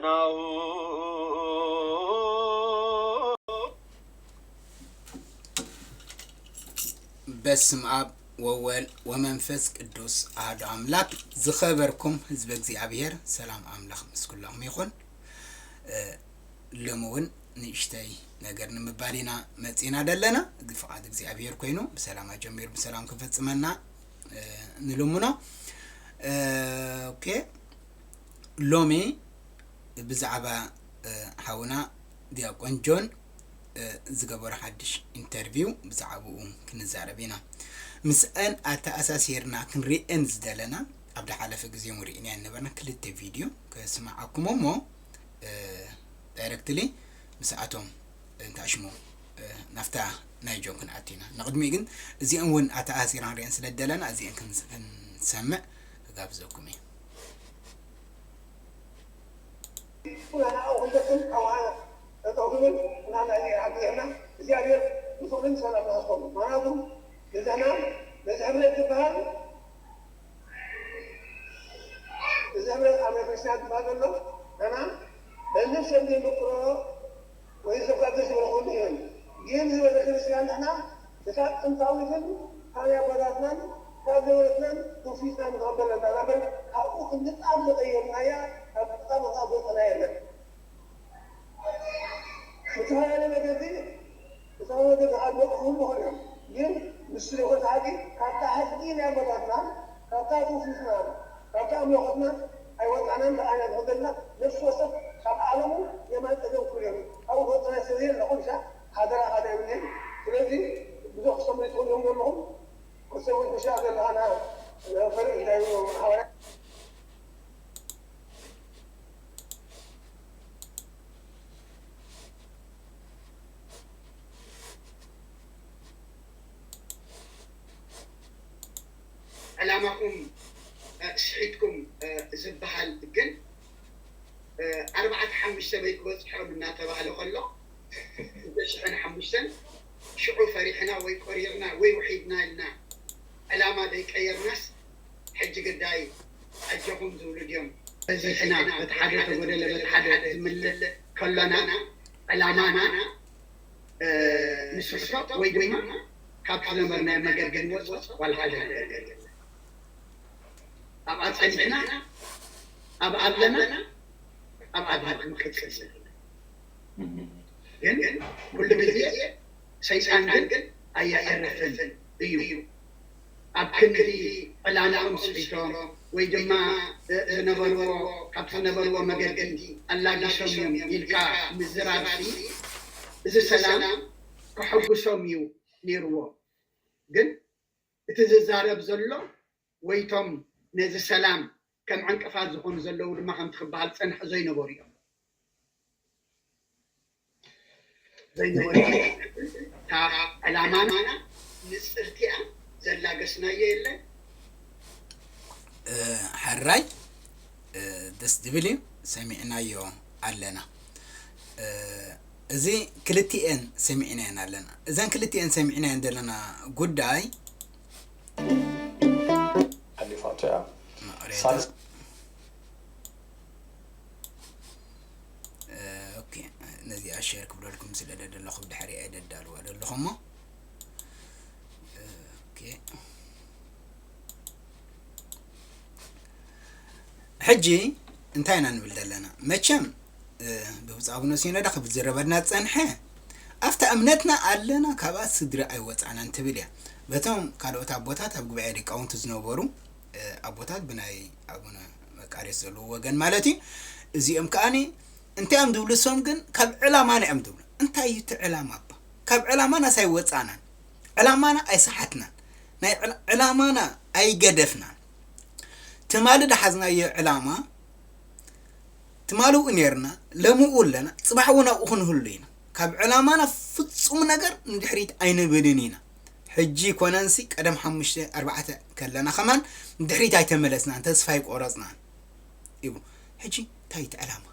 ናሁ። በስም ኣብ ወወልድ ወመንፈስ ቅዱስ ኣሐዱ ኣምላክ። ዝኸበርኩም ህዝበ እግዚኣብሔር፣ ሰላም ኣምላኽ ምስ ኩላኹም ይኹን። እ፣ ሎሚ እውን ንእሽተይ ነገር ንምባል ኢና መጺና ደለና። እዚ ፍቓድ እግዚኣብሔር ኮይኑ ብሰላም ኣጀሚሩ ብሰላም ክፈጽመና፣ እ፣ ንልምኖ። እ፣ ኦኬ፣ ሎሚ ብዛዕባ፣ እ፣ ሓውና ዲያቆን ጆን፣ እ፣ ዝገበሮ ሓድሽ ኢንተርቪው ብዛዕባኡ ክንዛረብ ኢና። ምስአን ኣተኣሳሲርና ክንርእየን ዝደለና፣ ኣብ ዝሓለፈ ግዜ እውን ርኢናየን ነበርና፣ ክልተ ቪድዮ ከስምዓኩም እሞ፣ እ፣ ዳይረክትሊ ምስኣቶም እንተኣሽሙ፣ እ፣ ናብታ ናይ ጆን ክንኣቱ ኢና። ንቕድሚኡ ግን እዚአን እውን ኣተኣሳሲርና ክንርእየን ስለ ዝደለና እዚአን ክንስ-፣ ክንሰምዕ ክጋብዘኩም እየ። ኩላና ኣብ ክንደክም ኣብኣ ጠጠው ክብል ኩላና እግዚኣብሔር ብፍቕርን ሰላም ንሃስኮም። ምኽንያቱ ገዛና በዚ ሕብረት ዝበሃል፣ እዚ ሕብረት ኣብ ቤተክርስትያን ዝበሃል ዘሎ፣ ንሕና በንፍሰን ዘይምቅሮ ወይ ሰብ ካብ ዘይስብረ ክህሉ ይኽእል። ግን እዚ ቤተክርስትያን ንሕና እታ ጥንታዊትን ካብ ኣቦታትናን ካብ ነበረትናን ትውፊትናን ንቐበል ኣለና እምበር፣ ካብኡ ክንድጣብ ዝቐየርናያ፣ ካብ ጥቃም ዝወፀና የለን። ብዝተፈላለየ መገዲ፣ ብዝተፈላለየ መገዲ ዝሃለዉ ክህሉ ይኽእሉ እዮም። ግን ንሱ ዘይኮነ ሓቂ፣ ካብታ ሕጊ ናይ ኣቦታትና፣ ካብታ ትውፊትና፣ ካብታ ኣምልኾትና ኣይወፃእናን። ደኣ ኢና ንኽእል ዘለና። ነፍሲ ወሰብ ካብ ዓለሙ የማን ጸገም ክህሉ እዮም። ካብኡ ዝወፀና ሰብ የለ። ኩሉ ሻዕ ሓደራ፣ ሓደ የብልናን። ስለዚ ብዙሕ ክሰምዑ ትኽእሉ እዮም ዘለኹም። ክሰምዑ ትሻዕ ዘለኻና ፈለግ እንታይ ይብሉ ሓዋርያ ዕላማኹም፣ እ፣ ስሒትኩም፣ እ፣ ዝበሃል ግን፣ እ፣ ኣርባዕተ ሓሙሽተ በይ ክበጽሖም እናተባህለ ከሎ፣ ክልተ ሽሕን ሓሙሽተን ሽዑ ፈሪሕና ወይ ቆሪርና ወይ ውሒድና ኢልና ዕላማ ዘይቀየርናስ፣ ሕጂ ግዳይ ኣጆኹም ዝብሉ ድዮም? በዚሕና፣ በቲ ሓደ ተጎደለ፣ በቲ ሓደ ዝምልእ ከሎና፣ ዕላማና፣ እ፣ ንስሕቶ ወይ ድማ ካብቲ ዝነበርናዮ መገዲ ንወጾ ዋላ ሓደ ነገር የለን። ኣብኣ ጸኒሕና፣ ኣብኣ ኣለና፣ ኣብኣ ድማ ክንቅጽል ዘለና። ግን ኩሉ ግዜ ሰይጣን ግን ኣየዕርፍን እዩ። ኣብ ክንዲ ዕላምኦም ስሒቶም ወይ ድማ ዝነበርዎ፣ ካብቲ ዝነበርዎ መገዲ ኣላጊሶም እዮም ኢልካ ምዝራብሲ፣ እዚ ሰላም ከሐጉሶም እዩ ነይርዎ። ግን እቲ ዝዛረብ ዘሎ ወይ እቶም ነዚ ሰላም ከም ዕንቅፋት ዝኾኑ ዘለዉ ድማ ከምቲ ክበሃል ዝጸንሐ ዘይነበሩ እዮም። ዘይነበሩ እዮም። እታ ዕላማና ንጽርቲ እያ፣ ዘላገስናዮ የለን። እ፣ ሕራይ፣ እ፣ ደስ ዝብል እዩ፣ ሰሚዕናዮ ኣለና። እ፣ እዚ ክልቲኤን ሰሚዕናየን ኣለና። እዘን ክልቲኤን ሰሚዕናየን ዘለና ጉዳይ ሓሊፋቶ እያ። መቕሬታ። ሳልስ- እ፣ ኦኬ፣ ነዚኣ ሼር ክብለልኩም ስለ ደለኹ ብድሕሪኣ እየ ደዳልዋ ደለኹ እሞ። እ፣ ኦኬ። ሕጂ እንታይ ኢና ንብል ዘለና? መቸም፣ እ፣ ብብፁዕ ኣቡነ ሲኖዳ ክዝረበልና ዝጸንሐ፣ ኣብታ እምነትና ኣለና፣ ካብኣ ስድሪ ኣይወጻእናን ትብል እያ። በቶም ካልኦት ኣቦታት ኣብ ጉባኤ ሊቃውንቲ ዝነበሩ፣ እ፣ ኣቦታት ብናይ ኣቡነ መቃርዮስ ዘለዉ ወገን ማለት እዩ። እዚኦም ከኣኒ እንታይ እዮም ዝብሉ? እሶም ግን ካብ ዕላማና እዮም ዝብሉ። እንታይ እዩ እቲ ዕላማ እባ? ካብ ዕላማናስ ኣይወጻእናን። ዕላማና ኣይሰሓትናን። ናይ ዕላ-፣ ዕላማና ኣይገደፍናን። ትማሊ ዝሓዝናዮ ዕላማ፣ ትማሊ ኣብኡ ነርና፣ ሎሚ ኣብኡ ኣለና፣ ጽባሕ እውን ኣብኡ ክንህሉ ኢና። ካብ ዕላማና ፍጹም ነገር ንድሕሪት ኣይንብልን ኢና። ሕጂ ኮነንሲ ቀደም ሓሙሽተ ኣርባዕተ ከለና ከማን ንድሕሪት ኣይተመለስናን፣ ተስፋ ኣይቆረጽናን ይብሉ። ሕጂ እንታይ እቲ ዕላማ?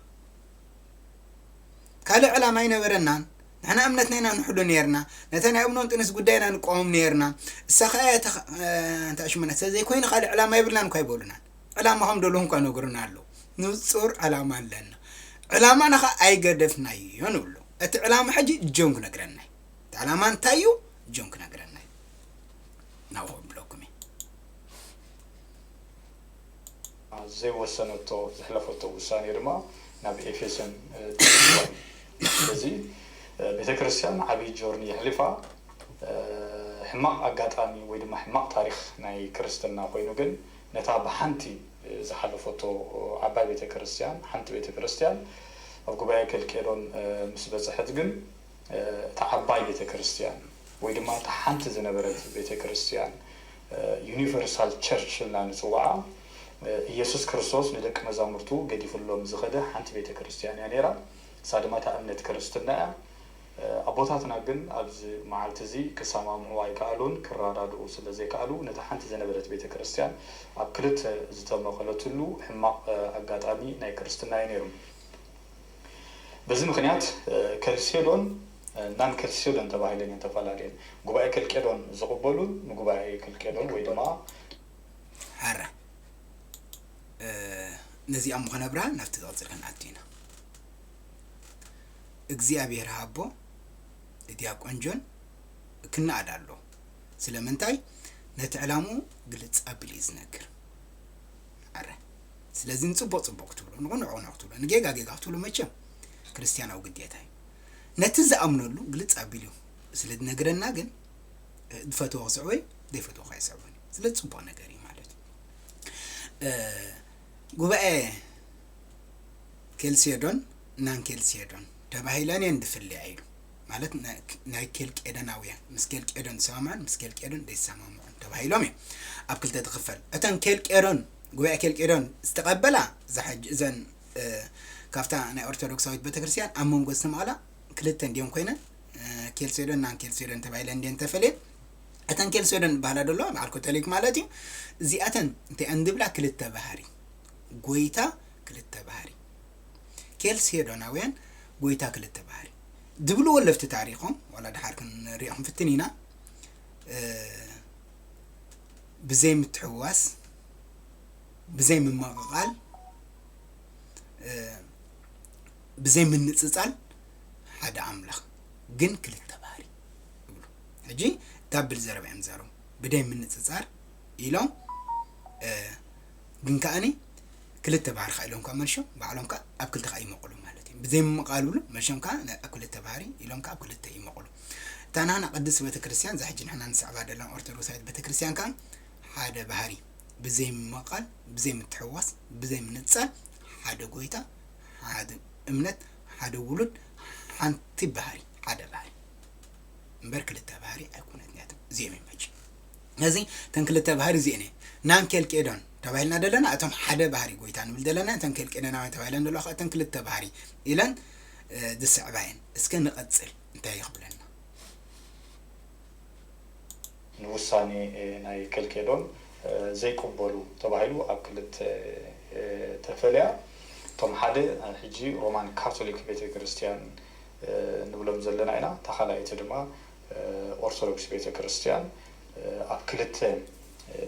ካልእ ዕላማ ኣይነበረናን። ንሕና እምነትና ኢና ንሕሉ ነርና። ነታ ናይ ኣቡነ እንጦንዮስ ጉዳይ ኢና ንቃወም ነርና። እሳ ኸኣ እያ ተኸ-፣ እ፣ እንተ ኣሽመና፣ ስለ ዘይኮይኑ ካልእ ዕላማ የብልናን እኳ ኣይበሉናን። ዕላማኹም ደለኹም እኳ ነግሩና ኣለዉ። ንጹር ዕላማ ኣለና። ዕላማና ኸዓ ኣይገደፍናዮ ንብሎ። እቲ ዕላማ ሕጂ ጆን ክነግረና እዩ። እቲ ዕላማ እንታይ እዩ? ጆን ክነግረና እዩ። ናብኡ ክብለኩም እየ። ዘይወሰነቶ ዘሕለፈቶ ውሳኔ ድማ ናብ ኤፌሶን ተልዋ እዩ። ስለዚ ቤተ ክርስቲያን ዓብዪ ጆርኒ የሕሊፋ። ሕማቕ ኣጋጣሚ ወይ ድማ ሕማቕ ታሪኽ ናይ ክርስትና ኮይኑ ግን ነታ ብሓንቲ ዝሓለፈቶ ዓባይ ቤተ ክርስቲያን ሓንቲ ቤተ ክርስቲያን ኣብ ጉባኤ ከልቄዶን ምስ በፅሐት ግን እታ ዓባይ ቤተ ክርስቲያን ወይ ድማ እታ ሓንቲ ዝነበረት ቤተ ክርስቲያን ዩኒቨርሳል ቸርች ኢልና ንፅውዓ ኢየሱስ ክርስቶስ ንደቂ መዛሙርቱ ገዲፍሎም ዝኸደ ሓንቲ ቤተ ክርስቲያን እያ ነይራ። እሳ ድማ እታ እምነት ክርስትና እያ። ኣቦታትና ግን ኣብዚ መዓልቲ እዚ ክሰማምዑ ኣይከኣሉን፣ ክረዳድኡ ስለ ዘይከኣሉ ነታ ሓንቲ ዝነበረት ቤተ ክርስቲያን ኣብ ክልተ ዝተመቐለትሉ ሕማቕ ኣጋጣሚ ናይ ክርስትና እዩ ነይሩ። በዚ ምኽንያት ከልሴዶን ናን ከልሴዶን ተባሂለን እየን ተፈላለየን። ጉባኤ ከልቄዶን ዝቕበሉን ንጉባኤ ከልቄዶን ወይ ድማ ሓራ ነዚኣ ምኾነ ብርሃን ናብቲ ዝቕፅል ክንኣቱ ኢና። እግዚኣብሔር ሃቦ ዲያቆን ጆን ክነኣድ ኣሎ። ስለምንታይ? ነቲ ዕላምኡ ግልጽ ኣቢሉ እዩ ዝነግር። ኣረ ስለዚ ንጽቡቕ ጽቡቕ ክትብሎ ንቕኑዕ ቕኑዕ ክትብሎ ንጌጋ ጌጋ ክትብሎ መቸም ክርስትያናዊ ግዴታ እዩ። ነቲ ዝኣምነሉ ግልጽ ኣቢሉ ስለ ዝነግረና ግን ዝፈትዎ ክስዕቦ እዩ፣ ዘይፈትዎ ከይስዕቦን እዩ። ስለዚ ጽቡቕ ነገር እዩ ማለት እዩ። ጉባኤ ኬልሴዶን ናን ኬልሴዶን ተባሂለን እየን ዝፍለያ ኢሉ። ማለት ናይ ኬልቄደናውያን ምስ ኬልቄዶን ዝሰማምዑን ምስ ኬልቄዶን ዘይሰማምዑን ተባሂሎም እዮም ኣብ ክልተ ትኽፈል። እተን ኬልቄዶን ጉባኤ ኬልቄዶን ዝተቐበላ እዛ ሕጂ እዘን ካብታ ናይ ኦርቶዶክሳዊት ቤተክርስትያን ኣብ መንጎ ዝተመቐላ ክልተ እንዲዮም ኮይነን ኬልሴዶን ናን ኬልሴዶን ተባሂለን እንዲየን ተፈልየን። እተን ኬልሴዶን ዝበሃላ ደለዋ በዓል ኮቶሊክ ማለት እዩ። እዚኣተን እንታይ እየን ዝብላ ክልተ ባህሪ ጎይታ ክልተ ባህሪ ኬልሴዶናውያን ጎይታ ክልተ ባህሪ ዝብሉ ወለፍቲ ታሪኾም ዋላ ድሓር ክንሪኦ ክንፍትን ኢና። ብዘይ ምትሕዋስ ብዘይ ምምቕቓል ብዘይ ምንፅፃል ሓደ ኣምላኽ ግን ክልተ ባህሪ ይብሉ። ሕጂ ዳብል ዘረባ እዮም ዘረቡ ብደይ ምንፅፃር ኢሎም ግን ከኣኒ ክልተ ባህሪ ካ ኢሎም ካ መልሾም ባዕሎም ካ ኣብ ክልተ ካ ይመቕሉ ማለት እዩ። ብዘይ ምምቓል ብሉ መልሾም ካ ኣብ ክልተ ባህሪ ኢሎም ካ ኣብ ክልተ ይመቕሉ። እታ ናህና ቅድስቲ ቤተክርስትያን እዛ ሕጂ ንሕና ንስዕባ ዘለና ኦርቶዶክሳዊት ቤተክርስትያን ካ ሓደ ባህሪ ብዘይ ምምቓል ብዘይ ምትሕዋስ ብዘይ ምንፃል ሓደ ጎይታ ሓደ እምነት ሓደ ውሉድ ሓንቲ ባህሪ ሓደ ባህሪ እምበር ክልተ ባህሪ ኣይኮነት እዚኦም ይመች ነዚ እተን ክልተ ባህሪ እዚአን እየን ናን ኬልቄዶን ተባሂልና ዘለና እቶም ሓደ ባህሪ ጎይታ ንብል ዘለና እተን ኬልቄዶናውያን ተባሂለን ዘለዋ እተን ክልተ ባህሪ ኢለን ዝስዕባ እየን እስከ ንቐፅል እንታይ ይኽብለና ንውሳኔ ናይ ከልቄዶን ዘይቅበሉ ተባሂሉ ኣብ ክልተ ተፈልያ። እቶም ሓደ ሕጂ ሮማን ካቶሊክ ቤተ ክርስቲያን ንብሎም ዘለና ኢና። እታ ካልኣይቲ ድማ ኦርቶዶክስ ቤተ ክርስቲያን ኣብ ክልተ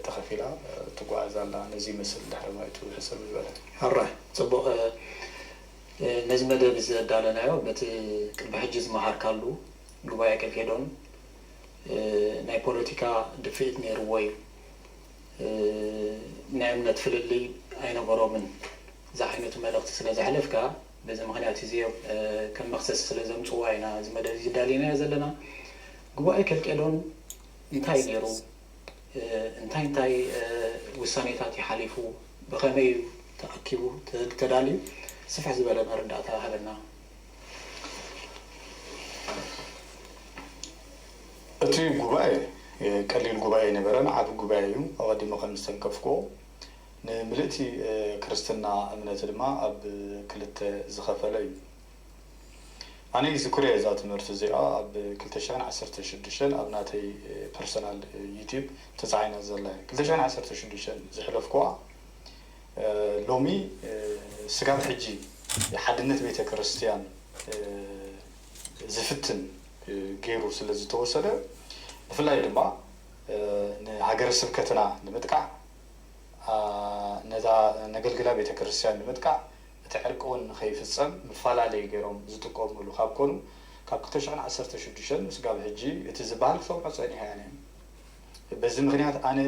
ተኸፊላ ትጓዓዝ ኣላ። ነዚ ይመስል ድሕሪ ባይቱ ሕጽር ዝበለ። ሕራይ ጽቡቕ። ነዚ መደብ እዚ ዘዳለናዮ በቲ ቅድሚ ሕጂ ዝመሃርካሉ ጉባኤ ከልኬዶን ናይ ፖለቲካ ድፍኢት ነይርዎ እዩ፣ ናይ እምነት ፍልልይ ኣይነበሮምን ዝዓይነቱ መልእኽቲ ስለ ዘሕለፍካ በዚ ምኽንያት እዚ እዮም ከም መኽሰሲ ስለ ዘምፅዋ ኢና እዚ መደብ እዚ ዳሊናዮ ዘለና። ጉባኤ ከልቄዶን እንታይ ነይሩ? እንታይ እንታይ ውሳኔታት እዩ ሓሊፉ? ብኸመይ እዩ ተኣኪቡ ተዳልዩ? ስፍሕ ዝበለ መረዳእታ ሃበና። እቲ ጉባኤ ቀሊል ጉባኤ ኣይነበረን፣ ዓቢ ጉባኤ እዩ። ኣቐዲመ ከም ዝተንከፍክዎ ንምልእቲ ክርስትና እምነት ድማ ኣብ ክልተ ዝኸፈለ እዩ። ኣነ ዝክርዮ እዛ ትምህርቲ እዚኣ ኣብ ክልተ ሽሕን ዓሰርተ ሽዱሽተን ኣብ ናተይ ፐርሰናል ዩቲብ ተፃዒና ዘላ እያ። ክልተ ሽሕን ዓሰርተ ሽዱሽተን ዘሕለፍክዋ ሎሚ ስጋብ ሕጂ ሓድነት ቤተ ክርስቲያን ዝፍትን ገይሩ ስለ ዝተወሰደ ብፍላይ ድማ ንሃገረ ስብከትና ንምጥቃዕ ነዛ ነገልግላ ቤተ ክርስቲያን ንምጥቃዕ እቲ ዕርቂ እውን ንኸይፍጸም መፈላለዪ ገይሮም ዝጥቀምሉ ካብ ኮኑ፣ ካብ ክልተ ሽሕን ዓሰርተ ሽዱሽተን ንስጋብ ሕጂ እቲ ዝበሃል ክሰምዖ ጸኒሐ እየ። በዚ ምኽንያት ኣነ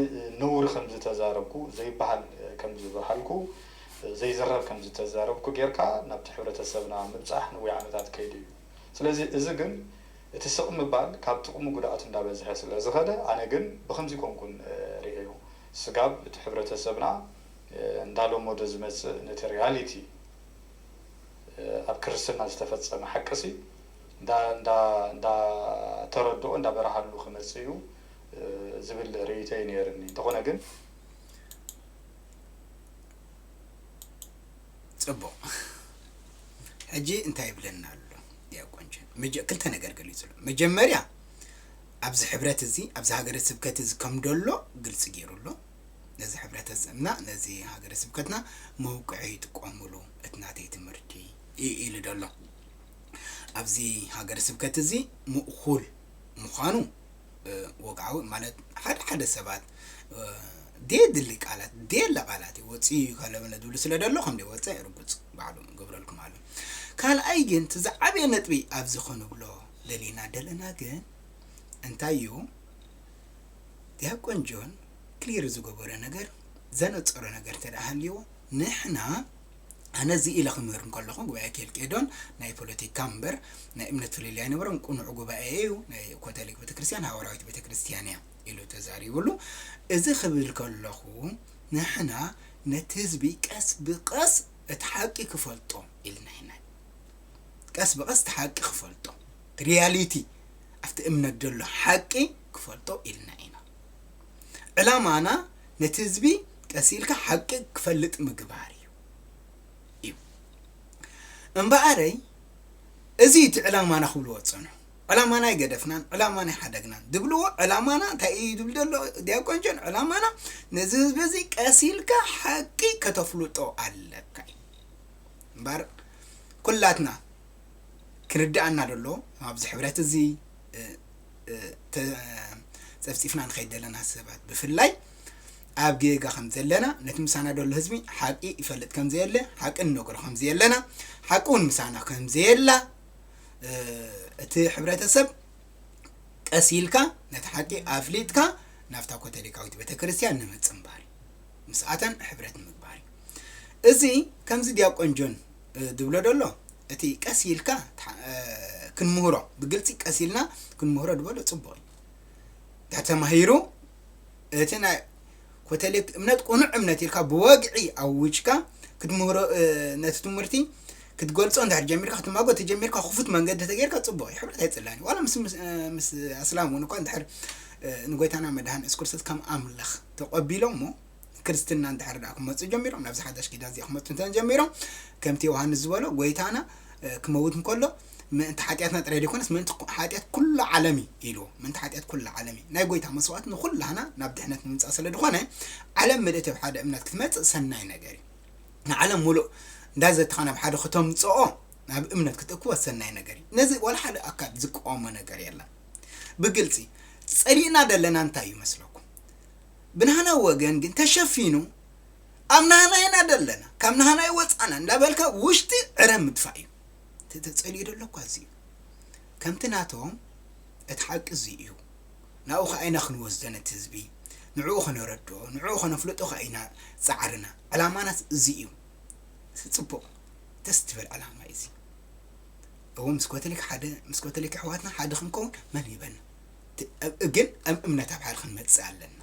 ነውሪ ከም ዝተዛረብኩ፣ ዘይበሃል ከም ዝበሃልኩ፣ ዘይዝረብ ከም ዝተዛረብኩ ጌርካ ናብቲ ሕብረተሰብና ምብጻሕ ነዊሕ ዓመታት ከይዱ እዩ። ስለዚ እዚ ግን እቲ ስቕ ምባል ካብ ጥቕሙ ጉድኣቱ እንዳበዝሐ ስለ ዝኸደ፣ ኣነ ግን ብኸምዚ ኮንኩን ርእየዮ። ስጋብ እቲ ሕብረተሰብና እንዳለመዶ ዝመጽእ ነቲ ሪያሊቲ ኣብ ክርስትና ዝተፈጸመ ሓቅሲ እንዳ እንዳ እንዳተረድኦ እንዳበረሃሉ ክመጽእ እዩ ዝብል ርእይቶ እዩ ነይርኒ። እንተኾነ ግን ጽቡቕ። ሕጂ እንታይ ይብለና ኣሎ ዲያቆን ጆን? መጀ- ክልተ ነገር ገሊጹ ኣሎ። መጀመርያ ኣብዚ ሕብረት እዚ ኣብዚ ሃገረ ስብከት እዚ ከም ደሎ ግልጺ ገይሩ ኣሎ። ነዚ ሕብረተሰብና ነዚ ሃገረ ስብከትና መውቅዒ ይጥቀሙሉ እቲ ናተይ ትምህርቲ ኢ- ኢሉ ደሎ። ኣብዚ ሃገረ ስብከት እዚ ምእኹል ምዃኑ ወግዓዊ ማለት ሓደ ሓደ ሰባት ደየድሊ ቃላት ደየለ ቃላት እዩ ወፂኡ እዩ ከለበለ ዝብሉ ስለ ደሎ ከም ደይወፀ ርጉፅ ባዕሉ ገብረልኩም ኣሎ። ካልኣይ ግን እቲ ዝዓበየ ነጥቢ ኣብዚ ክንብሎ ደሊና ደለና ግን እንታይ እዩ ዲያቆን ጆን ክሊር ዝገበረ ነገር ዘነፀሮ ነገር ተደኣ ሃልይዎ ንሕና ኣነ እዚ ኢለ ክምህር እንከለኹ ጉባኤ ኬልቄዶን ናይ ፖለቲካ እምበር ናይ እምነት ፍልልይ ኣይነበሮን። ቅኑዕ ጉባኤ እዩ፣ ናይ ኮቶሊክ ቤተክርስትያን ሃዋርያዊት ቤተክርስትያን እያ ኢሉ ተዛሪቡሉ። እዚ ክብል ከለኹ ንሕና ነቲ ህዝቢ ቀስ ብቀስ እቲ ሓቂ ክፈልጦ ኢልና ኢና። ቀስ ብቀስ እቲ ሓቂ ክፈልጦ ሪያሊቲ ኣብቲ እምነት ዘሎ ሓቂ ክፈልጦ ኢልና ኢና። ዕላማና ነቲ ህዝቢ ቀስ ኢልካ ሓቂ ክፈልጥ ምግባር እዩ እዩ እምበኣረይ እዚ እቲ ዕላማና ክብልዎ ዝፀንሑ ዕላማና ኣይገደፍናን ዕላማና ኣይሓደግናን ዝብልዎ ዕላማና እንታይ እዩ ዝብል ዘሎ ዲያቆን ጆን ዕላማና ነዚ ህዝቢ እዚ ቀስ ኢልካ ሓቂ ከተፍልጦ ኣለካ እዩ እምበር ኩላትና ክርድኣና ደሎ ኣብዚ ሕብረት እዚ ጸፍፂፍና ንኸይድ ዘለና ሰባት ብፍላይ ኣብ ጌጋ ከም ዘለና ነቲ ምሳና ደሎ ህዝቢ ሓቂ ይፈልጥ ከም ዘየለ ሓቂ ንነግሮ ከም ዘየለና ሓቂ እውን ምሳና ከም ዘየላ እቲ ሕብረተሰብ ቀስ ኢልካ ነቲ ሓቂ ኣፍሊጥካ ናብታ ኮቶሊካዊት ቤተክርስትያን ንምፅምባር እዩ ምስኣተን ሕብረት ንምግባር እዩ እዚ ከምዚ ዲያቆን ጆን ዝብሎ ደሎ እቲ ቀስ ኢልካ ክንምህሮ ብግልፂ ቀስ ኢልና ክንምህሮ ዝበሎ ፅቡቅ እዩ ተተማሂሩ እቲ ናይ ኮተሊክ እምነት ቁኑዕ እምነት ኢልካ ብወግዒ ኣውጅካ ክትምህሮ ነቲ ትምህርቲ ክትገልፆ እንድሕር ጀሚርካ ክትማጎ ተጀሚርካ ክፉት መንገዲ ተገይርካ ፅቡቅ እዩ ሕብረት ኣይፅላን እዩ ዋላ ምስ ኣስላም እውን እኳ እንድሕር ንጎይታና መድሃን የሱስ ክርስቶስ ከም ኣምላኽ ተቐቢሎም እሞ ክርስትና እንድሕር ደኣ ክመፁ ጀሚሮም ናብዚ ሓዳሽ ኪዳን እዚኣ ክመፁ እንተ ጀሚሮም ከምቲ ዮሃንስ ዝበሎ ጎይታና ክመውት እንከሎ ምእንቲ ሓጢኣትና ጥራይ ዘይኮነስ ምእንቲ ሓጢኣት ኩሉ ዓለም እዩ ኢልዎ ምእንቲ ሓጢኣት ኩሉ ዓለም እዩ ናይ ጎይታ መስዋእት ንኩላህና ናብ ድሕነት ንምምፃእ ስለ ዝኾነ ዓለም ምልእቲ ኣብ ሓደ እምነት ክትመፅእ ሰናይ ነገር እዩ ንዓለም ሙሉእ እንዳዘትኻ ናብ ሓደ ከተምፅኦ ናብ እምነት ክትእክቦ ሰናይ ነገር እዩ ነዚ ዋላ ሓደ ኣካል ዝቃወሞ ነገር የለን ብግልፂ ጸሊእና ዘለና እንታይ እዩ መስለኩም ብናህና ወገን ግን ተሸፊኑ ኣብ ናህና ኢና ዘለና ካብ ናህና ይወፃና እንዳበልካ ውሽጢ ዕረ ምድፋእ እዩ ተተፀሊኡ ደሎ እኳ እዚ እዩ ከምቲ ናቶም እቲ ሓቂ እዚ እዩ ናብኡ ከዓ ኢና ክንወስዶ ነቲ ህዝቢ ንዕኡ ከነረድኦ ንዕኡ ከነፍልጦ ከዓ ኢና ፃዕርና ዕላማናስ እዚ እዩ ፅቡቅ ደስ ትብል ዕላማ እዩ እዚ እው ምስ ኮተሊክ ሓደ ምስ ኮተሊክ ኣሕዋትና ሓደ ክንከውን መን ይበና ግን ኣብ እምነት ኣብ ሓደ ክንመፅእ ኣለና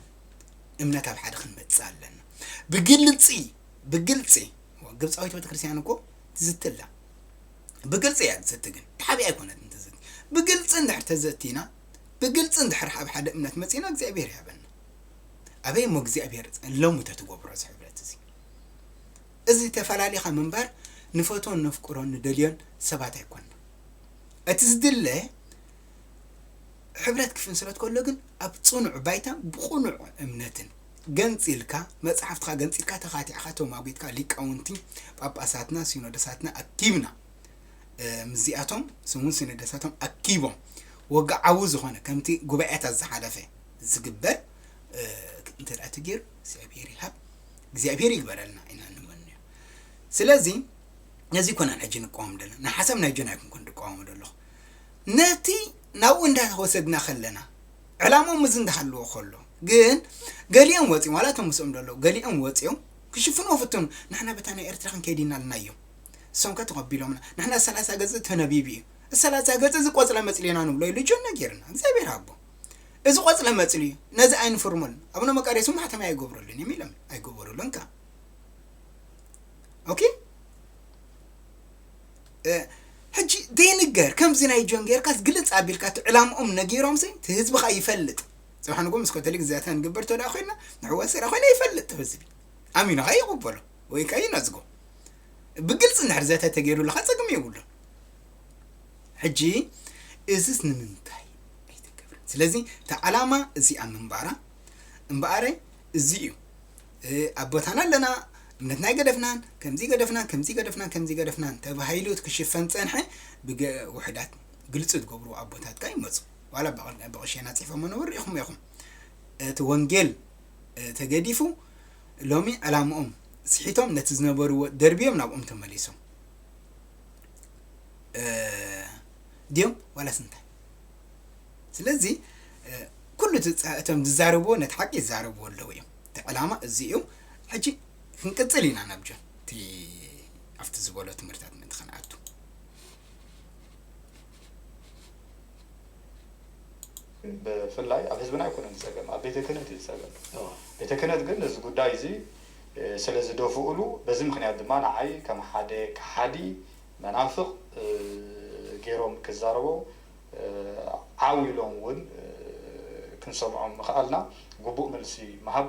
እምነት ኣብ ሓደ ክንመፅእ ኣለና ብግልፂ ብግልፂ ግብፃዊት ቤተክርስትያን እኮ ትዝትላ ብግልፂ እያ ትዝቲ ግን ተሓቢኣ ኣይኮነትን ትዝቲ ብግልፂ እንድሕር ተዘቲና ብግልፂ እንድሕር ኣብ ሓደ እምነት መፂና እግዚኣብሔር ይሃበና ኣበይ እሞ እግዚኣብሔር ሎሚ ተትገብሮ እዚ ሕብረት እዚ እዚ ተፈላሊኻ ምንባር ንፈትዎን ነፍቅሮን ንደልዮን ሰባት ኣይኮንና እቲ ዝድለ ሕብረት ክፍንስረት ከሎ ግን ኣብ ፅኑዕ ባይታ ብቕኑዕ እምነትን ገንፂልካ መፅሓፍትኻ ገንፂልካ ተኻቲዕኻ ተማጒትካ ሊቃውንቲ ጳጳሳትና ሲኖዶሳትና ኣኪብና ምስዚኣቶም ስሙን ሲኖዶሳቶም ኣኪቦም ወግዓዊ ዝኾነ ከምቲ ጉባኤታት ዝሓለፈ ዝግበር እንተ ደኣ ተገይሩ እግዚኣብሔር ይሃብ እግዚኣብሔር ይግበረልና ኢና ንመንዮ ስለዚ ነዚ ኮነን ሕጂ ንቃወም ዘለና። ንሓሳብ ናይ ጆን ኣይኮንኩን ንቃወሞ ዘለኹ። ነቲ ናብኡ እንዳወሰድና ከለና፣ ዕላምኦም እዚ እንዳሃለዎ ከሎ፣ ግን ገሊኦም ወፂኦም፣ ዋላ እቶም ምስኦም ዘለዉ፣ ገሊኦም ወፂኦም ክሽፍንዎ ፍትኑ። ንሕና በታ ናይ ኤርትራ ክንከይድ ኢና ኢልናዮም። እሶም ከ ተቐቢሎምና። ንሕና ሰላሳ ገጽ ተነቢቡ እዩ። ሰላሳ ገጽ እዚ ቆጽለ መጽሊና ንብሎ ኢሉ ጆን ነጊርና። እግዚኣብሔር ኣቦ። እዚ ቆጽለ መጽሊ እዩ። ነዚ ኣይንፍርመሉ። ኣቡነ መቃርዮስ ማሕተም ኣይገብረሉን እዮም ኢሎም። ኣይገበሩሉን ከ። ኦኬ? እ፣ ሕጂ ዘይንገር፣ ከምዚ ናይ ጆን ጌርካስ ግልጽ ኣቢልካ እቲ ዕላምኦም ነጊሮምሲ፣ እቲ ህዝቢ ኸኣ ይፈልጥ። ጽባሕ ንግሆ ምስ ካቶሊክ ዝያታ ንግበር ተደኣ ኮይንና፣ ንሕዋስ ስረ ኮይና ይፈልጥ እቲ ህዝቢ። ኣሚኑ ኸኣ ይቕበሎ፣ ወይ ከኣ ይነጽጎ። ብግልጺ እንድሕር ዘተ ተገይሩሉ ኸኣ ጸገም የብሉን። ሕጂ እዝስ ንምንታይ ኣይትገብርን? ስለዚ እቲ ዓላማ እዚኣ ምንባራ እምበኣረ እዚ እዩ። እ፣ ኣቦታና ኣለና፣ እምነትና ኣይገደፍናን፣ ከምዚ ገደፍናን፣ ከምዚ ገደፍናን፣ ከምዚ ገደፍናን ተባሂሉ እቲ ክሽፈን ጸንሐ፣ ብገ-፣ ውሑዳት ግልጺ ዝገብሩ ኣቦታት ከኣ ይመጹ። ዋላ ብቐ-፣ ብቐሸና ጽሒፎሞ ነበሩ፣ ርኢኹም ኢኹም። እቲ ወንጌል፣ እ፣ ተገዲፉ፣ ሎሚ ዕላምኦም ስሒቶም ነቲ ዝነበርዎ ደርብዮም ናብኦም ተመሊሶም። እ፣ ድዮም ዋላስ እንታይ? ስለዚ፣ እ፣ ኩሉ እቲ ጸ-፣ እቶም ዝዛረብዎ ነቲ ሓቂ ይዛረብዎ ኣለዉ እዮም። እቲ ዕላማ እዚ እዩ። ሕጂ ክንቅጽል ኢና ናብ ጆን፣ እቲ ኣብቲ ዝበሎ ትምህርትታት ምእንቲ ክንኣቱ። ብፍላይ ኣብ ህዝብና ኣይኮነን ዝጸገም፣ ኣብ ቤተ ክህነት እዩ ዝጸገም። እዎ። ቤተ ክህነት ግን ነዚ ጉዳይ እዚ፣ እ፣ ስለ ዝደፍኡሉ፣ በዚ ምኽንያት ድማ ንዓይ ከም ሓደ ከሓዲ መናፍቕ፣ እ፣ ገይሮም ክዛረቡ፣ እ፣ ዓው ኢሎም እውን፣ እ፣ ክንሰምዖም ምኽኣልና ግቡእ መልሲ ምሃብ፣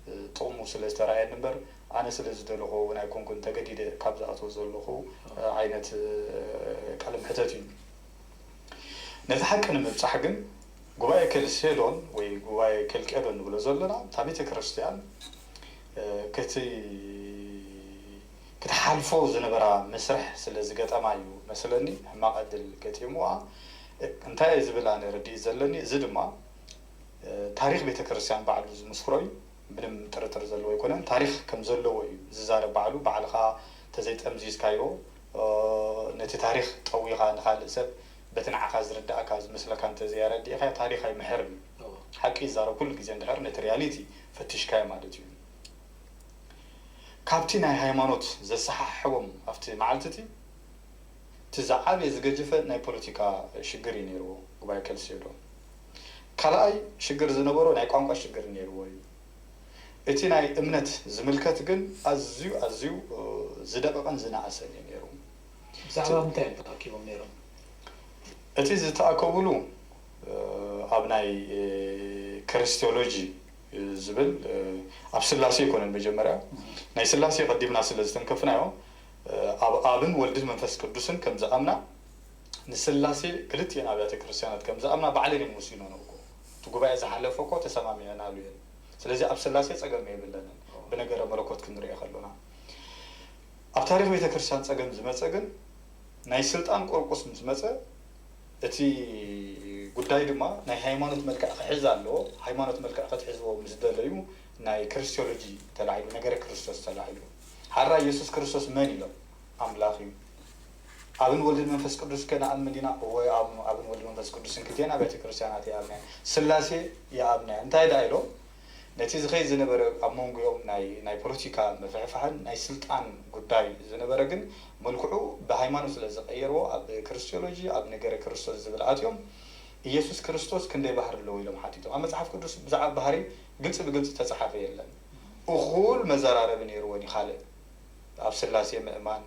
እ፣ ጥቕሙ ስለ ዝተረኣየኒ እምበር፣ ኣነ ስለ ዝደለኹ እውን ኣይኮንኩን ተገዲደ ካብ ዝኣትዎ ዘለኹ፣ እ፣ ዓይነት፣ እ፣ ቃለ መሕተት እዩ። ነቲ ሓቂ ንምብጻሕ ግን፣ ጉባኤ ከልሴዶን ወይ ጉባኤ ከልቄዶን ንብሎ ዘለና፣ እታ ቤተ ክርስቲያን፣ እ፣ ክት-፣ ክትሓልፎ ዝነበራ መስርሕ ስለ ዝገጠማ እዩ መስለኒ፣ ሕማቕ ዕድል ገጢሙዋ። እ፣ እንታይ እየ ዝብል ኣነ ርድኢት ዘለኒ፣ እዚ ድማ፣ እ፣ ታሪኽ ቤተ ክርስቲያን ባዕሉ ዝምስክሮ እዩ። ምንም ጥርጥር ዘለዎ ኣይኮነን። ታሪኽ ከም ዘለዎ እዩ ዝዛረብ ባዕሉ። ባዕልኻ ተዘይጠምዚዝካዮ፣ እ፣ ነቲ ታሪኽ ጠዊኻ ንኻልእ ሰብ በቲ ንዓኻ ዝርድኣካ ዝመስለካ እንተዘየረዲእኻዮ፣ ታሪኽ ኣይምሕርን እዩ። እዎ። ሓቂ ይዛረብ ኩሉ ግዜ እንድሕር ነቲ ሪያሊቲ ፈቲሽካዮ ማለት እዩ። ካብቲ ናይ ሃይማኖት ዘሰሓሕቦም ኣብቲ መዓልቲ እቲ፣ እቲ ዝዓበየ ዝገጀፈ ናይ ፖለቲካ ሽግር እዩ ነይርዎ ጉባኤ ከልሲዮዶን። ካልኣይ ሽግር ዝነበሮ ናይ ቋንቋ ሽግር ነይርዎ እዩ። እቲ ናይ እምነት ዝምልከት ግን ኣዝዩ፣ ኣዝዩ፣ እ፣ ዝደቐቐን ዝነኣሰን እዩ ነይሩ። ብዛዕባ ምንታይ እዮም ተኣኪቦም ነይሮም? እቲ ዝተኣከቡሉ፣ እ፣ ኣብ ናይ፣ እ፣ ክርስቲዮሎጂ፣ እ፣ ዝብል፣ እ፣ ኣብ ስላሴ ኣይኮነን መጀመርያ። ናይ ስላሴ ቀዲምና ስለ ዝተንከፍናዮ፣ እ፣ ኣብ ኣብን ወልድን መንፈስ ቅዱስን ከም ዝኣምና፣ ንስላሴ ክልቲኤን ኣብያተ ክርስቲያናት ከም ዝኣምና ባዕለን እየን ወሲኖን እኮ። እቲ ጉባኤ ዝሓለፈ እኮ ተሰማሚዐናሉ እየን። ስለዚ ኣብ ስላሴ ጸገም የብለንን። ብነገረ መለኮት ክንሪኦ ከሎና። ኣብ ታሪኽ ቤተ ክርስቲያን ጸገም ዝመጸ ግን ናይ ስልጣን ቁርቁስ ምስ መጸ፣ እቲ ጉዳይ ድማ ናይ ሃይማኖት መልክዕ ክሕዝ ኣለዎ። ሃይማኖት መልክዕ ክትሕዝዎ ምስ ደለዩ ናይ ክርስቶሎጂ ተላዒሉ፣ ነገረ ክርስቶስ ተላዒሉ። ሓራ ኢየሱስ ክርስቶስ መን ኢሎም? ኣምላኽ እዩ። ኣብን ወልድን መንፈስ ቅዱስ ከ ንኣምን ኢና? እወ፣ ኣብ-፣ ኣብን ወልድ መንፈስ ቅዱስን ክልቲኤን ኣብያተ ክርስቲያናት ይኣምና እየን። ስላሴ ይኣምና እየን። እንታይ ደኣ ኢሎም? ነቲ ዝኸይድ ዝነበረ ኣብ መንጎኦም ናይ፣ ናይ ፖለቲካ ምፍሕፋሕን ናይ ስልጣን ጉዳይ ዝነበረ ግን መልክዑ ብሃይማኖት ስለ ዝቐየርዎ ኣብ ክርስቶሎጂ፣ ኣብ ነገረ ክርስቶስ ዝብል ኣትዮም ኢየሱስ ክርስቶስ ክንደይ ባህሪ ኣለዎ ኢሎም ሓቲቶም። ኣብ መጽሓፍ ቅዱስ ብዛዕባ ባህሪ ግልጺ ብግልጺ ተጻሓፈ የለን። እኹል መዘራረቢ ነይርዎ ድዩ ካልእ? ኣብ ስላሴ ምእማን፣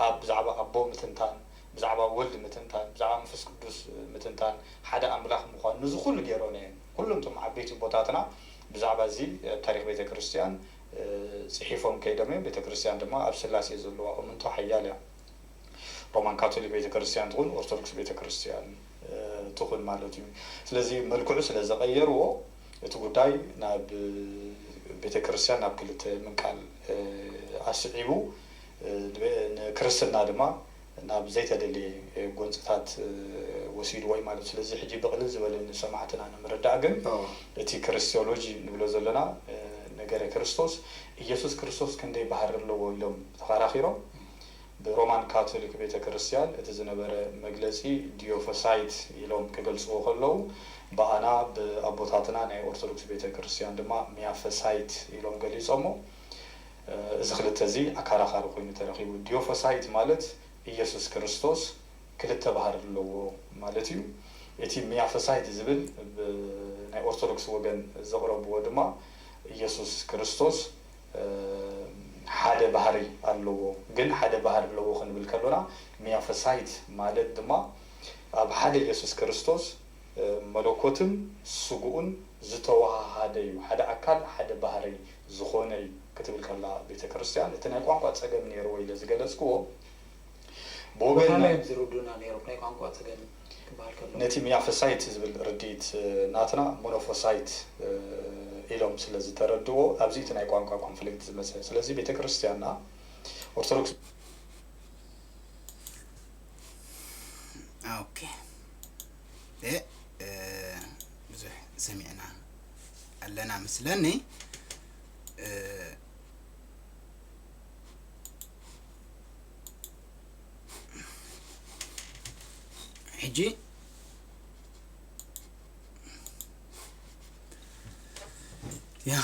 ኣብ ብዛዕባ ኣቦ ምትንታን፣ ብዛዕባ ወልድ ምትንታን፣ ብዛዕባ መንፈስ ቅዱስ ምትንታን፣ ሓደ ኣምላኽ ምዃን፣ ነዚ ኩሉ ገይሮም እዮም። ኩሎም እቶም ዓበይቲ ኣቦታትና ብዛዕባ እዚ ኣብ ታሪኽ ቤተ ክርስቲያን፣ እ፣ ጽሒፎም ከይዶም እዮም። ቤተ ክርስቲያን ድማ ኣብ ስላሴ ዘለዋ እምንቶ ሓያል እያ። ሮማን ካቶሊክ ቤተ ክርስቲያን ትኹን ኦርቶዶክስ ቤተ ክርስቲያን፣ እ፣ ትኹን ማለት እዩ። ስለዚ መልክዑ ስለ ዘቐየርዎ እቲ ጉዳይ ናብ ቤተ ክርስቲያን ናብ ክልተ ምንቃል፣ እ፣ ኣስዒቡ፣ እ፣ ንቤ-፣ ንክርስትና ድማ ናብ ዘይተደልየ፣ እ፣ ጎንፅታት፣ እ፣ ወሲድዎ እዩ ማለት እዩ። ስለዚ ሕጂ ብቕልል ዝበለ ንሰማዕትና ንምርዳእ ግን ኣዎ። እቲ ክርስቶሎጂ ንብሎ ዘለና፣ እ፣ ነገረ ክርስቶስ፣ ኢየሱስ ክርስቶስ ክንደይ ባህሪ ኣለዎ ኢሎም ተኸራኺሮም። ብሮማን ካቶሊክ ቤተ ክርስቲያን እቲ ዝነበረ መግለጺ ዲዮፈሳይት ኢሎም ክገልጽዎ ከለዉ፣ ብኣና ብኣቦታትና ናይ ኦርቶዶክስ ቤተ ክርስቲያን ድማ ሚያፈሳይት ኢሎም ገሊጾሞ። እዚ ክልተ እዚ ኣካራኻሪ ኮይኑ ተረኺቡ። ዲዮፈሳይት ማለት ኢየሱስ ክርስቶስ ክልተ ባህሪ ኣለዎ ማለት እዩ። እቲ ሚያፈሳይት ዝብል ብ-፣ ናይ ኦርቶዶክስ ወገን ዘቕረብዎ ድማ ኢየሱስ ክርስቶስ ሓደ ባህሪ ኣለዎ። ግን ሓደ ባህሪ ኣለዎ ክንብል ከሎና፣ ሚያፈሳይት ማለት ድማ ኣብ ሓደ ኢየሱስ ክርስቶስ መለኮትን ስግኡን ዝተወሃሃደ እዩ። ሓደ ኣካል ሓደ ባህሪ ዝኾነ እዩ ክትብል ከላ ቤተ ክርስቲያን፣ እቲ ናይ ቋንቋ ጸገም ነይርዎ ኢለ ዝገለጽክዎ፣ ብወገንና ብኸመይ እዮም ዝርዱና ነይሮም ናይ ቋንቋ ጸገም ክበሃል ከሎ? ነቲ ሚያፈሳይት ዝብል ርድኢት ናትና ሞኖፎሳይት ኢሎም ስለ ዝተረድዎ፣ ኣብዚ እቲ ናይ ቋንቋ ኮንፍሊክት ዝመጸ። ስለዚ ቤተ ክርስቲያንና ኦርቶዶክስ ኦኬ። እ፣ እ፣ ብዙሕ ሰሚዕና ኣለና ምስለኒ። እ፣ ሕጂ ያ፣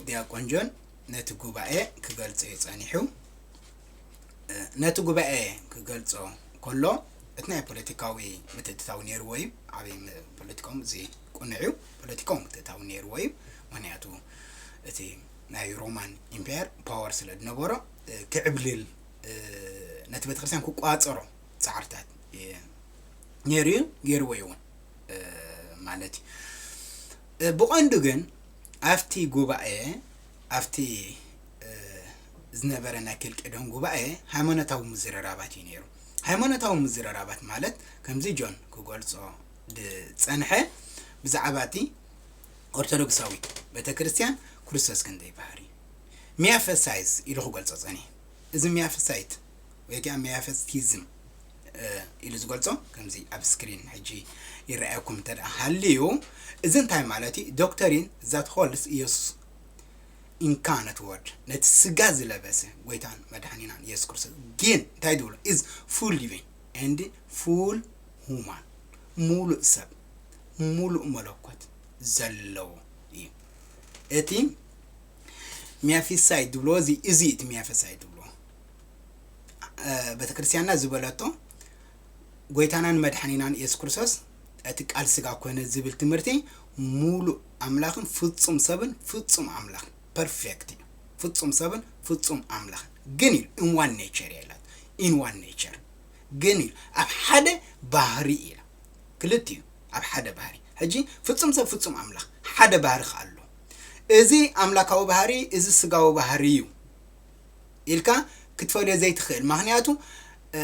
ዲያቆን ጆን ነቲ ጉባኤ ክገልጾ እዩ ጸኒሑ። እ፣ ነቲ ጉባኤ ክገልጾ ከሎ፣ እቲ ናይ ፖለቲካዊ ምትእትታው ነይርዎ እዩ። ዓብዪ ም-፣ ፖለቲካኦም እዚ ቅኑዕ እዩ። ፖለቲካዊ ምትእትታው ነይርዎ እዩ። ምኽንያቱ እቲ ናይ ሮማን ኢምፓየር ፓወር ስለ ዝነበሮ፣ እ፣ ክዕብልል፣ እ፣ ነቲ ቤተክርስትያን ክቋጸሮ ጻዕርታት፣ እ፣ ነይሩ እዩ፣ ገይርዎ እዩ እውን፣ እ፣ ማለት እዩ። እ፣ ብቐንዱ ግን ኣብቲ ጉባኤ፣ ኣብቲ፣ እ፣ ዝነበረ ናይ ኬልቄዶን ጉባኤ ሃይማኖታዊ ምዝርራባት እዩ ነይሩ። ሃይማኖታዊ ምዝርራባት ማለት ከምዚ ጆን ክገልጾ ዝጸንሐ ብዛዕባ እቲ ኦርቶዶክሳዊት ቤተክርስትያን ክርስቶስ ክንደይ ባህሪ ሚያፈሳይዝ ኢሉ ክገልጾ ጸኒሑ። እዚ ሚያፈሳይት ወይ ከዓ ሚያፈስቲዝም፣ እ፣ ኢሉ ዝገልጾ ከምዚ ኣብ ስክሪን ሕጂ ይረኣየኩም እንተ ደኣ ሃልዩ፣ እዚ እንታይ ማለት እዩ? ዶክተሪን that holds ኢየሱስ ኢንካርኔት ወርድ፣ ነቲ ስጋ ዝለበሰ ጎይታን መድሓኒናን ኢየሱስ ክርስቶስ ግን እንታይ ዝብሎ? Is full divine and full human፣ ሙሉእ ሰብ፣ ሙሉእ መለኮት ዘለዎ እዩ። እቲ ሚያፊሳይ ዝብሎ እዚ፣ እዚ እቲ ሚያፊሳይ ዝብሎ፣ እ፣ ቤተክርስትያንና ዝበለቶ ጎይታናን መድሓኒናን ኢየሱስ ክርስቶስ እቲ ቃል ስጋ ኮነ ዝብል ትምህርቲ ሙሉእ ኣምላኽን ፍጹም ሰብን ፍጹም ኣምላኽን ፐርፌክት እዩ። ፍጹም ሰብን ፍጹም ኣምላኽን ግን ኢሉ in one nature የላት። In one nature ግን ኢሉ ኣብ ሓደ ባህሪ ኢላ ክልቲኡ ኣብ ሓደ ባህሪ። ሕጂ ፍጹም ሰብ ፍጹም ኣምላኽ ሓደ ባህሪ ከኣ ኣሎ። እዚ ኣምላካዊ ባህሪ፣ እዚ ስጋዊ ባህሪ እዩ ኢልካ ክትፈልዮ ዘይትኽእል። ምኽንያቱ፣ እ፣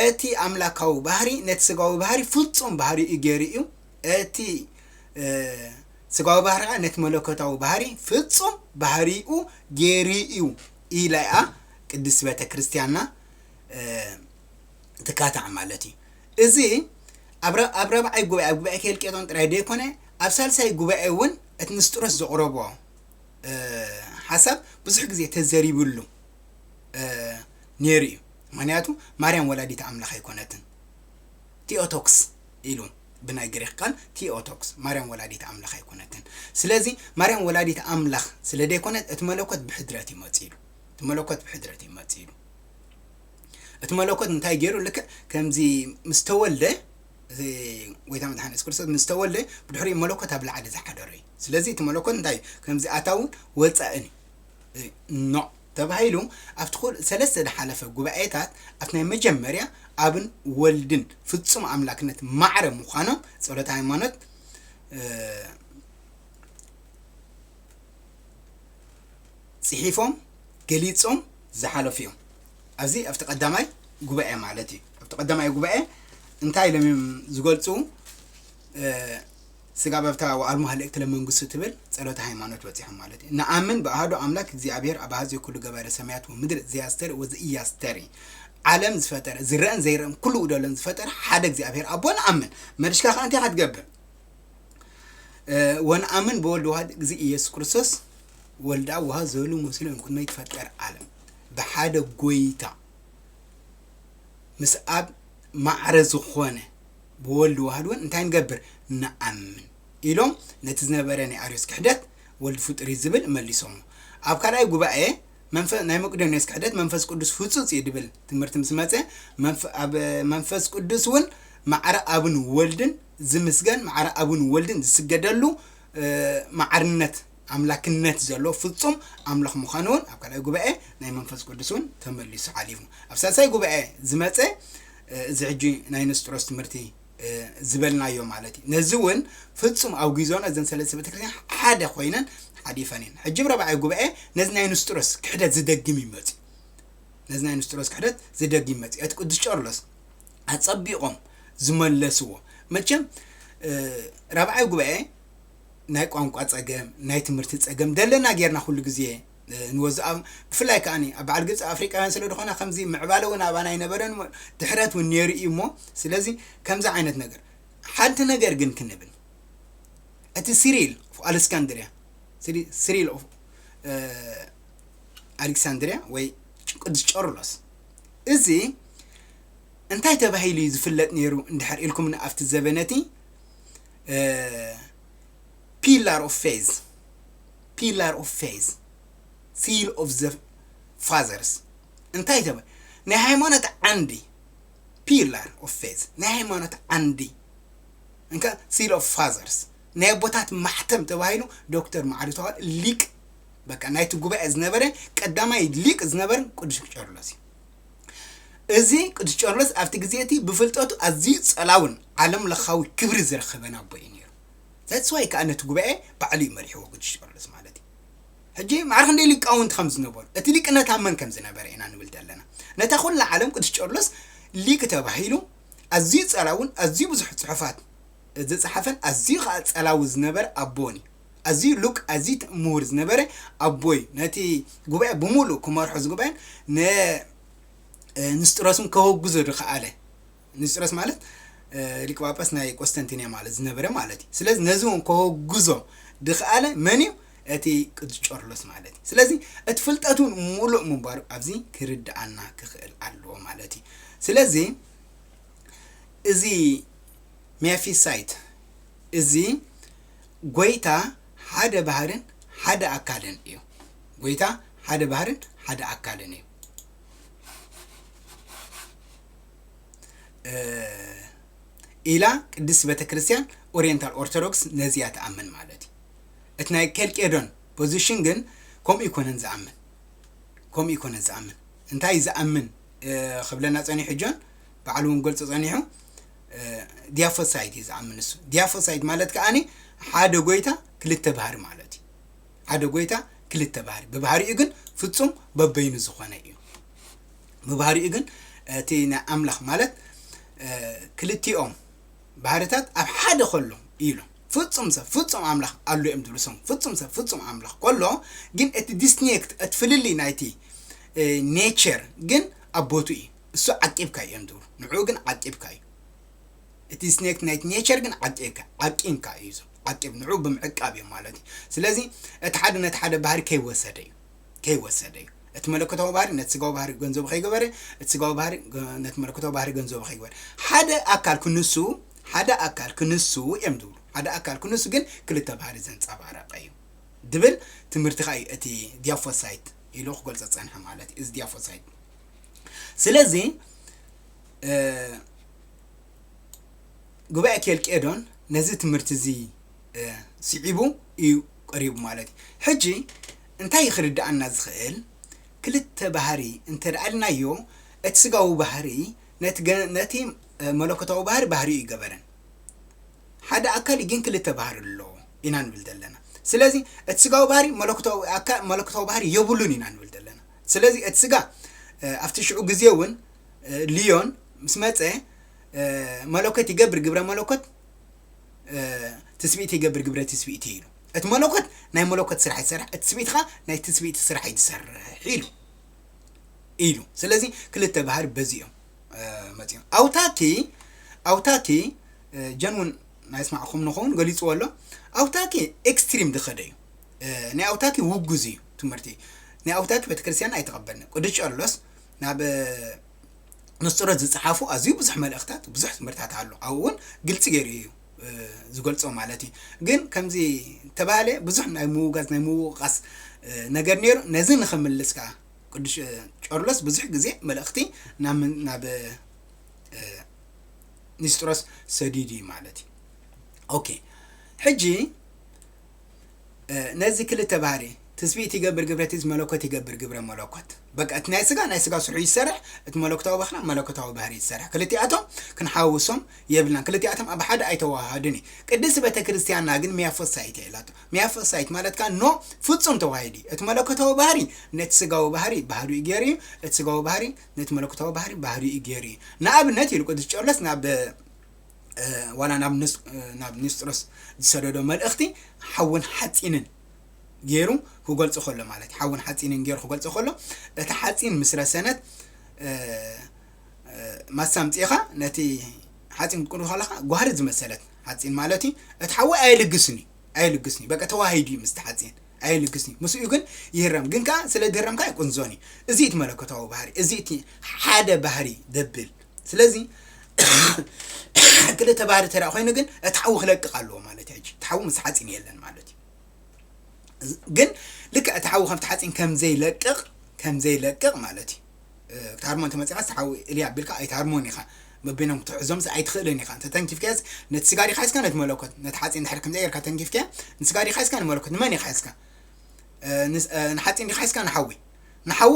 እቲ ኣምላካዊ ባህሪ ነቲ ስጋዊ ባህሪ ፍጹም ባህሪ እዩ ገይሩ እዩ። እቲ፣ እ፣ ስጋዊ ባህሪ ከኣ ነቲ መለኮታዊ ባህሪ ፍጹም ባህሪኡ ገይሩ እዩ ኢላ እያ ቅድስት ቤተ ክርስቲያንና፣ እ፣ ትካታዕ ማለት እዩ። እዚ ኣብ ራ-፣ ኣብ ራብዓይ ጉባኤ፣ ኣብ ጉባኤ ኬልቄዶን ጥራይ ዘይኮነ፣ ኣብ ሳልሳይ ጉባኤ እውን እቲ ንስጥሮስ ዘቕረቦ፣ እ፣ ሓሳብ ብዙሕ ግዜ ተዘሪብሉ፣ እ፣ ነይሩ እዩ። ምኽንያቱ ማርያም ወላዲት ኣምላኽ ኣይኮነትን። ቲኦቶክስ ኢሉ ብናይ ግሪኽ ቃል ቲኦቶክስ፣ ማርያም ወላዲት ኣምላኽ ኣይኮነትን። ስለዚ ማርያም ወላዲት ኣምላኽ ስለ ዘይኮነት እቲ መለኮት ብሕድረት እዩ መጺኡ ኢሉ። እቲ መለኮት ብሕድረት እዩ መጺኡ ኢሉ። እቲ መለኮት እንታይ ገይሩ? ልክዕ ከምዚ ምስ ተወልደ፣ እዚ ጎይታ መድሓኒ የሱስ ክርስቶስ ምስ ተወልደ፣ ብድሕሪኡ መለኮት ኣብ ላዕሊ ዝሓደረ እዩ። ስለዚ እቲ መለኮት እንታይ እዩ? ከምዚ ኣታ እውን ወጻእን እዩ። እ፣ ኖ ተባሂሉ ኣብቲ ኩል-፣ ሰለስተ ዝሓለፈ ጉባኤታት ኣብቲ ናይ መጀመርያ ኣብን ወልድን ፍጹም ኣምላክነት ማዕረ ምዃኖም ጸሎተ ሃይማኖት፣ እ፣ ጽሒፎም ገሊጾም ዝሓለፉ እዮም። ኣብዚ ኣብቲ ቀዳማይ ጉባኤ ማለት እዩ። ኣብቲ ቀዳማይ ጉባኤ እንታይ ኢሎም እዮም ዝገልጹ? እ፣ ስጋ በብታ ወአልሞ ሀልእክት ለመንግስቱ ትብል ጸሎተ ሃይማኖት በጺሖም ማለት እዩ። ንኣምን ብኣሃዱ ኣምላክ እግዚኣብሔር ኣብ ኣሃዜ ኩሉ ገባሪ ሰማያት ወምድር ዘያስተሪ ወዘኢያስተሪ፣ ዓለም ዝፈጠረ ዝረአን ዘይረአን ኩሉ ውደለን ዝፈጠረ ሓደ እግዚኣብሔር ኣቦ ንኣምን። መሪሽካ ከኣ እንታይ ኢኻ ትገብር? እ፣ ወንኣምን ብወልድ ዋህድ ግዚ ኢየሱስ ክርስቶስ ወልዳ ውሃ ዘሉ መስሎ እንኩኖ ይትፈጠር ዓለም ብሓደ ጎይታ ምስ ኣብ ማዕረ ዝኾነ ብወልድ ዋህድ እውን እንታይ ንገብር? ንኣምን ኢሎም ነቲ ዝነበረ ናይ ኣርዮስ ክሕደት ወልድ ፍጡር እዩ ዝብል መሊሶሞ። ኣብ ካልኣይ ጉባኤ መንፈ- ናይ መቅዶንዮስ ክሕደት መንፈስ ቅዱስ ህጹጽ እዩ ድብል ትምህርቲ ምስ መጸ፣ መንፈ- ኣብ መንፈስ ቅዱስ እውን ማዕረ ኣብን ወልድን ዝምስገን፣ ማዕረ ኣብን ወልድን ዝስገደሉ ማዕርነት ኣምላክነት ዘሎ ፍጹም ኣምላኽ ምዃኑ እውን ኣብ ካልኣይ ጉባኤ ናይ መንፈስ ቅዱስ እውን ተመሊሱ ሓሊፉ። ኣብ ሳልሳይ ጉባኤ ዝመጸ እዚ ሕጂ ናይ ንስጥሮስ ትምህርቲ ዝበልናዮ ማለት እዩ። ነዚ እውን ፍጹም ኣውጊዞን እዘን ሰለስተ ቤተክርስትያን ሓደ ኮይነን ሓሊፈን እየን። ሕጂ ብረብዓይ ጉባኤ ነዚ ናይ ንስጥሮስ ክሕደት ዝደግም ይመጽ ነዚ ናይ ንስጥሮስ ክሕደት ዝደግም ይመጽ እቲ ቅዱስ ጨርሎስ ኣጸቢቖም ዝመለስዎ። መቸም ራብዓይ ጉባኤ ናይ ቋንቋ ጸገም፣ ናይ ትምህርቲ ጸገም ደለና ጌርና ኩሉ ግዜ ንወዝኣ። ብፍላይ ከኣ ኣብ በዓል ግብፂ ኣፍሪቃውያን ስለ ዝኾና ከምዚ ምዕባለ እውን ኣባና ኣይነበረን፣ ድሕረት እውን ነይሩ እዩ እሞ፣ ስለዚ ከምዚ ዓይነት ነገር ሓንቲ ነገር ግን ክንብል፣ እቲ ሲሪል ኦፍ ኣሌክሳንድሪያ፣ ሲሪል ኦፍ ኣሌክሳንድሪያ ወይ ቅዱስ ጨርሎስ፣ እዚ እንታይ ተባሂሉ እዩ ዝፍለጥ ነይሩ እንድሕር ኢልኩም፣ ንኣብቲ ዘበነቲ ፒላር ኦፍ ፌዝ፣ ፒላር ኦፍ ፌዝ፣ ሲል ኦፍ ዘ ፋዘርስ እንታይ ተባ ናይ ሃይማኖት ዓንዲ፣ ፒላር ኦፍ ፌዝ ናይ ሃይማኖት ዓንዲ፣ እንካ ሲል ኦፍ ፋዘርስ ናይ ኣቦታት ማሕተም ተባሂሉ ዶክተር ማዕዱ ተባሂሉ ሊቅ፣ በቃ ናይቲ ጉባኤ ዝነበረ ቀዳማይ ሊቅ ዝነበረ ቅዱስ ጨርሎስ እዩ። እዚ ቅዱስ ጨርሎስ ኣብቲ ግዜ እቲ ብፍልጠቱ ኣዝዩ ጸላውን ዓለም ለኻዊ ክብሪ ዝረኸበን ኣቦ እዩ ነይሩ። That's why ከኣ ነቲ ጉባኤ ባዕሉ እዩ መሪሕዎ ቅዱስ ጨርሎስ ማለት እዩ። ሕጂ ማዕረ ክንደይ ሊቃውንቲ ከም ዝነበሩ፣ እቲ ሊቅነት ኣብ መን ከም ዝነበረ ኢና ንብል ዘለና። ነታ ኩላ ዓለም ቅዱስ ጨርሎስ ሊቅ ተባሂሉ ኣዝዩ ጸላውን ኣዝዩ ብዙሕ ጽሑፋት ዝጸሓፈን ኣዝዩ ከኣ ጸላዊ ዝነበረ ኣቦን እዩ። ኣዝዩ ሉቅ ኣዝዩ ምሁር ዝነበረ ኣቦይ ነቲ ጉባኤ ብምሉእ ክመርሖ ዝጉባኤን ንስጥሮስን ከወግዞ ዝኸኣለ ንስጥሮስ ማለት ሊቀ ጳጳስ ናይ ቆስተንቲንያ ማለት ዝነበረ ማለት እዩ። ስለዚ ነዚ እውን ከወግዞ ዝኸኣለ መን እዩ? እቲ ቅዱስ ጨርሎስ ማለት እዩ። ስለዚ እቲ ፍልጠት እውን ሙሉእ ምንባሩ ኣብዚ ክርድኣና ክኽእል ኣለዎ ማለት እዩ። ስለዚ እዚ ሚያፊሳይት እዚ ጎይታ ሓደ ባህርን ሓደ ኣካልን እዩ። ጎይታ ሓደ ባህርን ሓደ ኣካልን እዩ ኢላ ቅድስት ቤተክርስትያን ኦሪየንታል ኦርቶዶክስ ነዚያ ትኣምን ማለት እዩ። እቲ ናይ ኬልቄዶን ፖዚሽን ግን ከምኡ ይኮነን ዝኣምን፣ ከምኡ ይኮነን ዝኣምን። እንታይ ዝኣምን ክብለና ጸኒሑ ጆን ባዕሉ እውን ገልጾ ጸኒሑ። ዲያፎሳይት እዩ ዝኣምን እሱ። ዲያፎሳይት ማለት ከኣ ሓደ ጎይታ ክልተ ባህሪ ማለት እዩ። ሓደ ጎይታ ክልተ ባህሪ፣ ብባህሪኡ ግን ፍጹም በበይኑ ዝኾነ እዩ። ብባህሪኡ ግን እቲ ናይ ኣምላኽ ማለት ክልቲኦም ባህርታት ኣብ ሓደ ከሎ ኢሉ ፍጹም ሰብ ፍጹም ኣምላኽ ኣሎ እዮም ዝብሉ። ስም ፍጹም ሰብ ፍጹም ኣምላኽ ከሎ ግን እቲ ዲስኔክት እቲ ፍልልይ ናይቲ ኔቸር ግን ኣብ ቦቱ እዩ። እሱ ዓቂብካ እዮም ዝብሉ። ንዕኡ ግን ዓቂብካ እዩ። እቲ ዲስኔክት ናይቲ ኔቸር ግን ዓቂብካ ዓቂንካ እዩ። ዓቂብ ንዕኡ ብምዕቃብ እዮም ማለት እዩ። ስለዚ እቲ ሓደ ነቲ ሓደ ባህሪ ከይወሰደ እዩ ከይወሰደ እዩ። እቲ መለኮታዊ ባህሪ ነቲ ስጋዊ ባህሪ ገንዘቡ ከይገበረ፣ እቲ ስጋዊ ባህሪ ነቲ መለኮታዊ ባህሪ ገንዘቡ ከይገበረ፣ ሓደ ኣካል ክንሱ ሓደ ኣካል ክንሱ እዮም ዝብሉ። ሓደ ኣካል ክንሱ ግን ክልተ ባህሪ ዘንጸባረቀ እዩ ድብል ትምህርቲ ከኣ እዩ። እቲ ዲያፎሳይት ኢሉ ክገልጾ ጸንሐ ማለት እዩ። እዚ ዲያፎሳይት ስለዚ ጉባኤ ኬልቄዶን ነዚ ትምህርቲ እዚ ስዒቡ እዩ ቀሪቡ ማለት እዩ። ሕጂ እንታይ ክርድኣና ዝኽእል? ክልተ ባህሪ እንተ ደኣ ኢልናዮ እቲ ስጋዊ ባህሪ ነቲ መለኮታዊ ባህሪ ባህሪኡ ይገበረን ሓደ ኣካል ግን ክልተ ባህሪ ኣለዎ ኢና ንብል ዘለና። ስለዚ እቲ ስጋዊ ባህሪ መለኮታዊ ባህሪ የብሉን ኢና ንብል ዘለና። ስለዚ እቲ ስጋ ኣብቲ ሽዑ ግዜ እውን ልዮን ምስ መፀ መለኮት ይገብር ግብረ መለኮት፣ ትስብእቲ ይገብር ግብረ ትስብእቲ ኢሉ። እቲ መለኮት ናይ መለኮት ስራሕ ይሰርሕ፣ እቲ ትስብእቲ ከዓ ናይ ትስብእቲ ስራሕ እዩ ዝሰርሕ ኢሉ ኢሉ። ስለዚ ክልተ ባህሪ በዚ እዮም መፂኦም። ኣውታኪ ኣውታኪ ጀን እውን ናይ ስማዕኹም ንኸውን ገሊፅዎ ኣሎ። ኣውታኪ ኤክስትሪም ዝኸደ እዩ። ናይ ኣውታኪ ውጉዝ እዩ ትምህርቲ። ናይ ኣውታኪ ቤተክርስትያን ኣይተቐበልን። ቅዱስ ጨርሎስ ናብ ንስጥሮስ ዝጸሓፎ ኣዝዩ ብዙሕ መልእኽታት፣ ብዙሕ ትምህርታት ኣሎ። ኣብኡ እውን ግልጺ ገይሩ እዩ ዝገልጾ ማለት እዩ። ግን ከምዚ ተባህለ ብዙሕ ናይ ምውጋዝ፣ ናይ ምውቃስ ነገር ነይሩ። ነዚ ንኽምልስ ከዓ ቅዱስ ቄርሎስ ብዙሕ ግዜ መልእኽቲ ናብ ናብ ንስጥሮስ ሰዲዱ እዩ ማለት እዩ። ኦኬ፣ ሕጂ ነዚ ክልተ ባህሪ፣ ትስብእቲ ይገብር ግብረ ትስብእቲ፣ መለኮት ይገብር ግብረ መለኮት። በቃ እቲ ናይ ስጋ ናይ ስጋ ስርሑ ይሰርሕ፣ እቲ መለኮታዊ ባህሪ መለኮታዊ ባህሪ ይሰርሕ። ክልቲኣቶም ክንሓውሶም የብልናን። ክልቲኣቶም ኣብ ሓደ ኣይተዋሃዱን እዩ። ቅድስቲ ቤተ ክርስቲያንና ግን ሚያፎሳይት እያ ኢላቶ። ሚያፎሳይት ማለት ከኣ ኖ ፍጹም ተዋሂዱ እዩ። እቲ መለኮታዊ ባህሪ ነቲ ስጋዊ ባህሪ ባህሪኡ ገይሩ እዩ። እቲ ስጋዊ ባህሪ ነቲ መለኮታዊ ባህሪ ባህሪኡ ገይሩ እዩ። ንኣብነት ኢሉ ቅዱስ ቄርሎስ ናብ ዋላ ናብ ናብ ንስጥሮስ ዝሰደዶ መልእኽቲ ሓውን ሓፂንን ገይሩ ክገልፆ ከሎ ማለት እዩ። ሓውን ሓፂንን ገይሩ ክገልፆ ከሎ እቲ ሓፂን ምስ ረሰነት ማሳ ኣምፂእኻ ነቲ ሓፂን ክትቁንዶ ከለኻ ጓህሪ ዝመሰለት ሓፂን ማለት እዩ። እቲ ሓዊ ኣየልግስን እዩ፣ ኣየልግስን እዩ። በቃ ተዋሂዱ እዩ ምስቲ ሓፂን፣ ኣየልግስን እዩ። ምስኡ ግን ይህረም፣ ግን ከዓ ስለ ዝህረም ከዓ ኣይቁንዞን እዩ። እዚ እቲ መለኮታዊ ባህሪ፣ እዚ እቲ ሓደ ባህሪ ደብል። ስለዚ ክልተ ባህሪ ተደኣ ኮይኑ ግን እቲ ሓዊ ክለቅቕ ኣለዎ ማለት እዩ። ሕጂ እቲ ሓዊ ምስ ሓፂን የለን ማለት እዩ። ግን ልክዕ እቲ ሓዊ ከምቲ ሓፂን ከም ዘይለቅቕ፣ ከም ዘይለቅቕ ማለት እዩ። እ፣ ክትሃርሞ እንተመፂኻ፣ እቲ ሓዊ እልያ ኣቢልካ ኣይትሃርሞን ኢኻ። በበይኖም ክትሕዞምስ ኣይትኽእልን ኢኻ። እንተ ተንኪፍካዮስ ነቲ ስጋ ዲኻ ሒዝካ ነቲ መለኮት፣ ነቲ ሓፂን ድሕሪ ከምዚ ጌርካ ተንኪፍካዮ፣ ንስጋ ዲኻ ሒዝካ ንመለኮት፣ ንመን ኢኻ ሒዝካ? እ፣ ንስ-፣ እ፣ ንሓፂን ዲኻ ሒዝካ ንሓዊ? ንሓዊ፣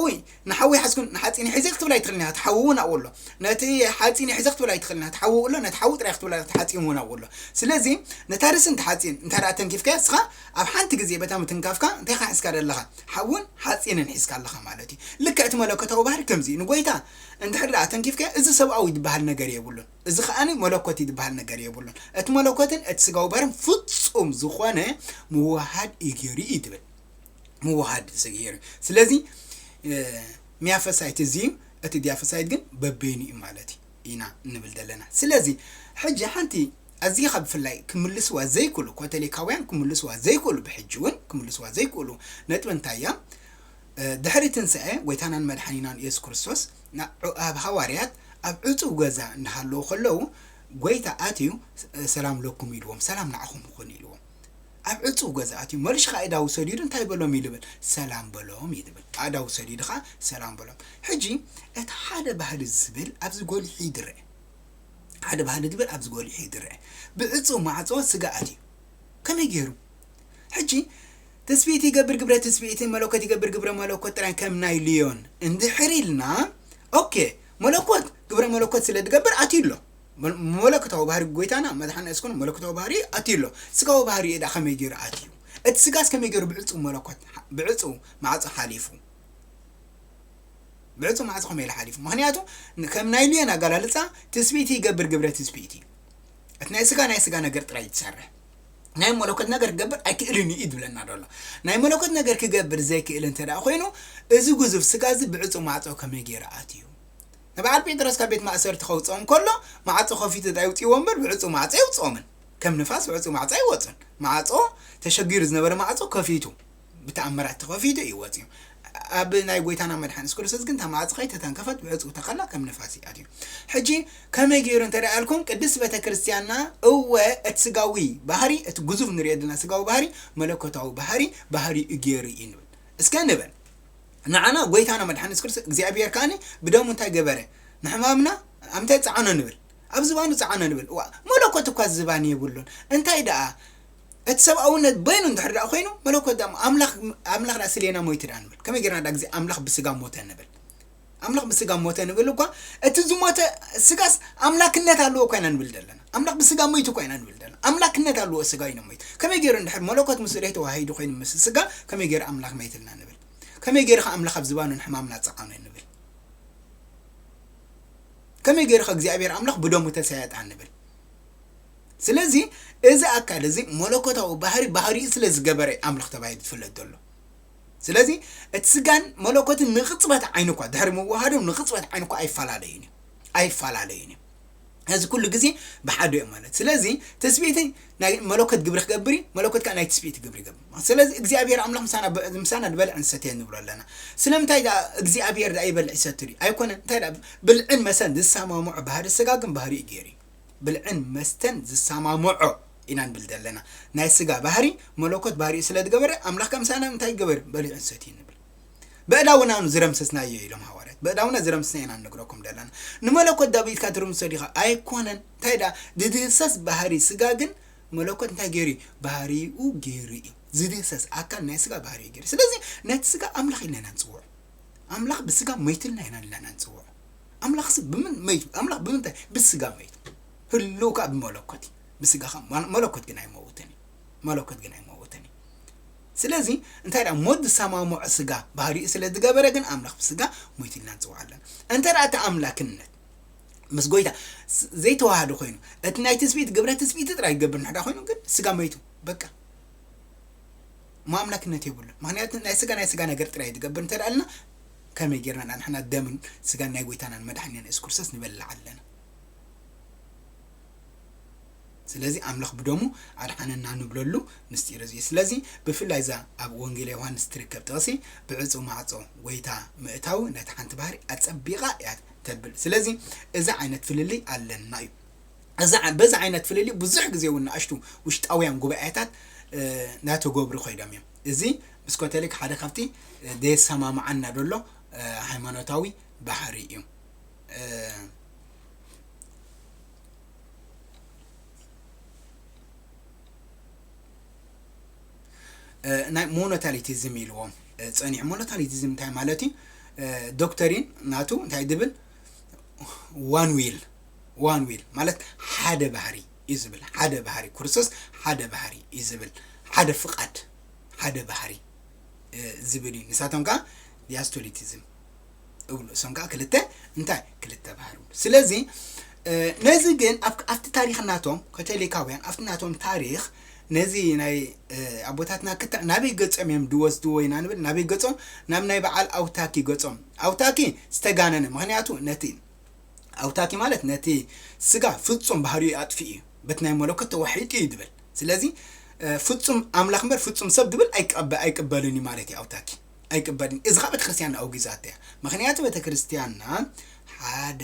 ንሓዊ ሓዝኩን ንሓፂን ሒዘ ክትብል ኣይትኽእልን ኢኻ። እቲ ሓዊ እውን ኣብኡ ኣሎ። ነቲ ሓፂን ሒዘ ክትብል ኣይትኽእልን ኢኻ። እቲ ሓዊ ኣብኡ ኣሎ፣ ነቲ ሓዊ ጥራይ ክትብል፣ እቲ ሓፂን እውን ኣብኡ ኣሎ። ስለዚ ነታ ርእሲ እንተ ሓፂን እንተ ደኣ ተንኪፍካዮ፣ ንስኻ ኣብ ሓንቲ ግዜ በታ ምትንካፍካ እንታይ ኢኻ ሒዝካ ዘለኻ? ሓውን ሓፂንን ሒዝካ ኣለኻ ማለት እዩ። ልክዕ እቲ መለኮታዊ ባህሪ ከምዚ እዩ። ንጎይታ እንድሕር ደኣ ተንኪፍካዮ፣ እዚ ሰብኣዊ ዝበሃል ነገር የብሉን። እዚ ከኣ መለኮት እዩ ዝበሃል ነገር የብሉን። እቲ መለኮትን እቲ ስጋዊ ባህርን ፍጹም ዝኾነ ምውሃድ እዩ ገይሩ እዩ ትብል። ምውሃድ እዩ ገይሩ። ስለዚ፣ እ፣ ሚያፈሳይት እዚ እዩ፣ እቲ ዲያፈሳይት ግን በበይኑ እዩ ማለት እዩ ኢና እንብል ዘለና። ስለዚ፣ ሕጂ ሓንቲ ኣዚኻ ብፍላይ ክምልስዋ ዘይክእሉ፣ ካቶሊካውያን ክምልስዋ ዘይክእሉ፣ ብሕጂ እውን ክምልስዋ ዘይክእሉ ነጥቢ እንታይ እያ? እ፣ ድሕሪ ትንሳኤ ጎይታናን መድሓኒናን ኢየሱስ ክርስቶስ ና-፣ ኣብ ሃዋርያት ኣብ ዕጹው ገዛ እናሃለዉ ከለዉ፣ ጎይታ ኣትዩ፣ "ሰላም ለኩም" ኢልዎም፣ "ሰላም ንዓኹም ይኹን" ኢልዎም። ኣብ ዕጹው ገዛ ኣትዩ፣ መልሹ ኸኣ ኣእዳዉ ሰዲዱ እንታይ በሎም እዩ ልብል? "ሰላም" በሎም እዩ ልብል። ኣእዳዉ ሰዲዱ ኸኣ "ሰላም" በሎም። ሕጂ፣ እቲ ሓደ ባህሪ ዝብል ኣብዚ ጎሊሑ ይድረ። ሓደ ባህሪ ዝብል ኣብዚ ጎሊሑ ይድረ። ብዕጹው ማዕጾ ስጋ ኣትዩ። ከመይ ገይሩ? ሕጂ፣ ትስብእቲ ይገብር ግብረ ትስብእቲ፣ መለኮት ይገብር ግብረ መለኮት ጥራይ ከም ናይ ልዮን እንድሕር ኢልና፣ ኦኬ፣ መለኮት ግብረ መለኮት ስለ ዝገብር ኣትዩ ኣሎ። መ-፣ መለኮታዊ ባህሪ ጎይታና መድሓኒ እስኩን መለኮታዊ ባህሪ ኣትዩ ኣሎ። ስጋዊ ባህሪ እዳ ከመይ ገይሩ ኣትዩ? እቲ ስጋስ ከመይ ገይሩ ብዕጹው መለኮት፣ ብዕጹው ማዕጾ ሓሊፉ? ብዕጹው ማዕጾ ከመይ ኢሉ ሓሊፉ? ምኽንያቱ፣ ን-፣ ከም ናይ ልዮን ኣገላልጻ፣ ትስብእቲ ይገብር ግብረ ትስብእቲ። እቲ ናይ ስጋ፣ ናይ ስጋ ነገር ጥራይ እዩ ዝሰርሕ። ናይ መለኮት ነገር ክገብር ኣይክእልን እዩ ዝብለና ዘሎ። ናይ መለኮት ነገር ክገብር ዘይክእል እንተ ደኣ ኮይኑ፣ እዚ ግዙፍ ስጋ እዚ ብዕጹው ማዕጾ ከመይ ገይሩ ኣትዩ? ንበዓል ጴጥሮስ ካብ ቤት ማእሰርቲ ከውጽኦም ከሎ፣ ማዕጾ ከፊቱ ዶ ኣይውጽእዎ እምበር፣ ብዕጹው ማዕጾ ኣይውጽኦምን። ከም ንፋስ ብዕጹው ማዕጾ ኣይወጹን። ማዕጾ፣ ተሸጊሩ ዝነበረ ማዕጾ ከፊቱ፣ ብተኣምራት ተኸፊቱ እዩ ወጺኡ። ኣብ ናይ ጎይታና መድሓኒ የሱስ ክርስቶስ ግን እታ ማዕጾ ከይተተንከፈት ብዕጹው ተኸላ ከም ንፋስ እዩ ኣትዩ። ሕጂ ከመይ ገይሩ እንተ ደኣ ኣልኩም፣ ቅድስት ቤተ ክርስቲያንና፣ እወ፣ እቲ ስጋዊ ባህሪ፣ እቲ ግዙፍ ንሪኦ ዘለና ስጋዊ ባህሪ፣ መለኮታዊ ባህሪ፣ ባህሪኡ ገይሩ እዩ ንብል። እስከ ንበል። ንዓና ጎይታና መድሓኒ የሱስ ክርስቶስ፣ እግዚኣብሔር ከኣኒ ብደሙ እንታይ ገበረ? ንሕማምና ኣብ እንታይ ጸዓኖ ንብል? ኣብ ዝባኑ ጸዓኖ ንብል። እዋ፣ መለኮት እኳ ዝባን የብሉን። እንታይ ደኣ? እቲ ሰብኣውነት በይኑ እንድሕር ደኣ ኮይኑ፣ መለኮት ደኣ ኣምላኽ፣ ኣምላኽ ደኣ ስሌና ሞይቱ ደኣ ንብል። ከመይ ጌርና ደኣ ግዜ ኣምላኽ ብስጋ ሞተ ንብል? ኣምላኽ ብስጋ ሞተ ንብል እኳ፣ እቲ ዝሞተ ስጋስ ኣምላክነት ኣለዎ እኳ ኢና ንብል ዘለና። ኣምላኽ ብስጋ ሞይቱ እኳ ኢና ንብል ዘለና። ኣምላክነት ኣለዎ ስጋ እዩ ሞይቱ። ከመይ ገይሩ እንድሕር መለኮት ምስ ስጋ ተዋሂዱ ኮይኑ ምስ ስጋ፣ ከመይ ገይሩ ኣምላኽ መይትልና ንብል? ከመይ ገይሩ ከ ኣምላኽ ኣብ ዝባኑ ንሕማምና ጸዓኖ ንብል? ከመይ ገይሩ ከ እግዚኣብሔር ኣምላኽ ብደሙ ተሰያጣ ንብል? ስለዚ እዚ ኣካል እዚ መለኮታዊ ባህሪ፣ ባህሪኡ ስለ ዝገበረ ኣምላኽ ተባሂሉ ዝፍለጥ ዘሎ። ስለዚ እቲ ስጋን መለኮትን ንቕጽበት ዓይኒ እኳ፣ ድሕሪ ምውሃዶም ንቕጽበት ዓይኒ እኳ ኣይፈላለዩን እዮም። ኣይፈላለዩን እዮም። እዚ ኩሉ ግዜ ብሓደ እዮም ማለት። ስለዚ ትስብእቲ ናይ መለኮት ግብሪ ክገብር እዩ፣ መለኮት ከዓ ናይ ትስብእቲ ግብሪ ይገብር። ስለዚ እግዚኣብሔር ኣምላኽ ምሳና ብ-፣ ምሳና ዝበልዕን ዝሰትየን ንብሎ ኣለና። ስለምንታይ ደኣ እግዚኣብሔር ደኣ ይበልዕ ይሰቲ ድዩ? ኣይኮነን። እንታይ ደኣ ብልዕን መስተን ዝሰማምዖ ባህሪ ስጋ ግን ባህሪኡ ገይሩ እዩ። ብልዕን መስተን ዝሰማምዖ ኢና ንብል ዘለና። ናይ ስጋ ባህሪ መለኮት ባህሪኡ ስለ ዝገበረ ኣምላኽ ከም ምሳና እንታይ ይገበር? በሊዑን ሰትዩን ንብል። በእዳውና ዝረምሰስናዮ ኢሎም ሃዋርያት። በእዳውና ዝረምስና ኢና ንነግረኩም ዘለና። ንመለኮት ዳዊት ኢልካ ትርምሶ ዲኻ? ኣይኮነን። እንታይ ደኣ ዝድህሰስ ባህሪ ስጋ ግን መለኮት እንታይ ገይሩ እዩ? ባህሪኡ ገይሩ እዩ። ዝድህሰስ ኣካል ናይ ስጋ ባህሪኡ ገይሩ። ስለዚ ነቲ ስጋ ኣምላኽ ኢልና ኢና ንጽውዖ። ኣምላኽ ብስጋ መይቱልና ኢና ኢልና ንጽውዖ። ኣምላኽሲ ብምን መይቱ? ኣምላኽ ብምንታይ? ብስጋ መይቱ። ህልው ከኣ ብመለኮት እዩ። ብስጋ ከኣ መ-፣ መለኮት ግን ኣይመውትን እዩ። መለኮት ግን ኣይመውትን እዩ። ስለዚ እንታይ ደኣ ሞት ዝሰማምዖ ስጋ ባህሪኡ ስለ ዝገበረ ግን ኣምላኽ ብስጋ ሞይቱ ኢልና ንጽውዖ ኣለና። እንተ ደኣ እቲ ኣምላክነት ምስ ጎይታ ስ-፣ ዘይተዋሃደ ኮይኑ፣ እቲ ናይ ትስብእቲ ግብረ ትስብእቲ ጥራይ ዝገብር እንድሕር ደኣ ኮይኑ ግን ስጋ መይቱ፣ በቃ። እሞ ኣምላክነት የብሉን። ምኽንያቱ ናይ ስጋ ናይ ስጋ ነገር ጥራይ እዩ ዝገብር እንተ ደኣ ኣልና ከመይ ጌርና ደኣ ንሕና ደምን ስጋን ናይ ጎይታናን መድሓኒናን የሱስ ክርስቶስ ንበልዕ ኣለና? ስለዚ ኣምላኽ ብደሙ ኣድሓነና ንብለሉ ምስጢር እዚ እዩ። ስለዚ ብፍላይ እዛ ኣብ ወንጌል ዮሃንስ ትርከብ ጥቕሲ ብዕጹው ማዕጾ ጎይታ ምእታው ነቲ ሓንቲ ባህሪ ኣጸቢቓ እያ ተብል። ስለዚ እዚ ዓይነት ፍልልይ ኣለና እዩ። እዚ ዓ-፣ በዚ ዓይነት ፍልልይ ብዙሕ ግዜ እውን ንኣሽቱ ውሽጣውያን ጉባኤታት፣ እ፣ እናተገብሩ ከይዶም እዮም። እዚ ምስ ኮተሊክ ሓደ ካብቲ፣ እ፣ ዘየሰማምዓና ዘሎ፣ እ፣ ሃይማኖታዊ ባህሪ እዩ። እ፣ እ፣ ናይ ሞኖታሊቲዝም ኢልዎም፣ እ፣ ጸኒሑ። ሞኖታሊቲዝም እንታይ ማለት እዩ? እ፣ ዶክተሪን ናቱ እንታይ ዝብል? ዋን ዊል፣ ዋን ዊል ማለት ሓደ ባህሪ እዩ ዝብል። ሓደ ባህሪ፣ ክርስቶስ ሓደ ባህሪ እዩ ዝብል። ሓደ ፍቓድ፣ ሓደ ባህሪ፣ እ፣ ዝብል እዩ። ንሳቶም ከኣ ዲያስቶሊቲዝም እብሉ። እሶም ከኣ ክልተ፣ እንታይ? ክልተ ባህሪ እብሉ። ስለዚ፣ እ፣ ነዚ ግን ኣብ-፣ ኣብቲ ታሪኽ ናቶም፣ ካቶሊካውያን፣ ኣብቲ ናቶም ታሪኽ፣ ነዚ ናይ፣ እ፣ ኣቦታትና ክታዕ ናበይ ገጾም እዮም ዝወስድዎ ኢና ንብል? ናበይ ገጾም? ናብ ናይ በዓል ኣውታኪ ገጾም። ኣውታኪ ዝተጋነነ፣ ምኽንያቱ ነቲ ኣውታኪ ማለት ነቲ ስጋ ፍጹም ባህሪኡ ኣጥፊኡ እዩ፣ በቲ ናይ መለኮት ተዋሒጡ እዩ ዝብል። ስለዚ፣ እ፣ ፍጹም ኣምላኽ እምበር ፍጹም ሰብ ዝብል ኣይቀበ-፣ ኣይቅበልን እዩ ማለት እዩ ኣውታኪ። ኣይቅበልን። እዚ ኸኣ ቤተክርስትያንና ኣውጊዛቶ እያ። ምኽንያቱ ቤተክርስትያንና ሓደ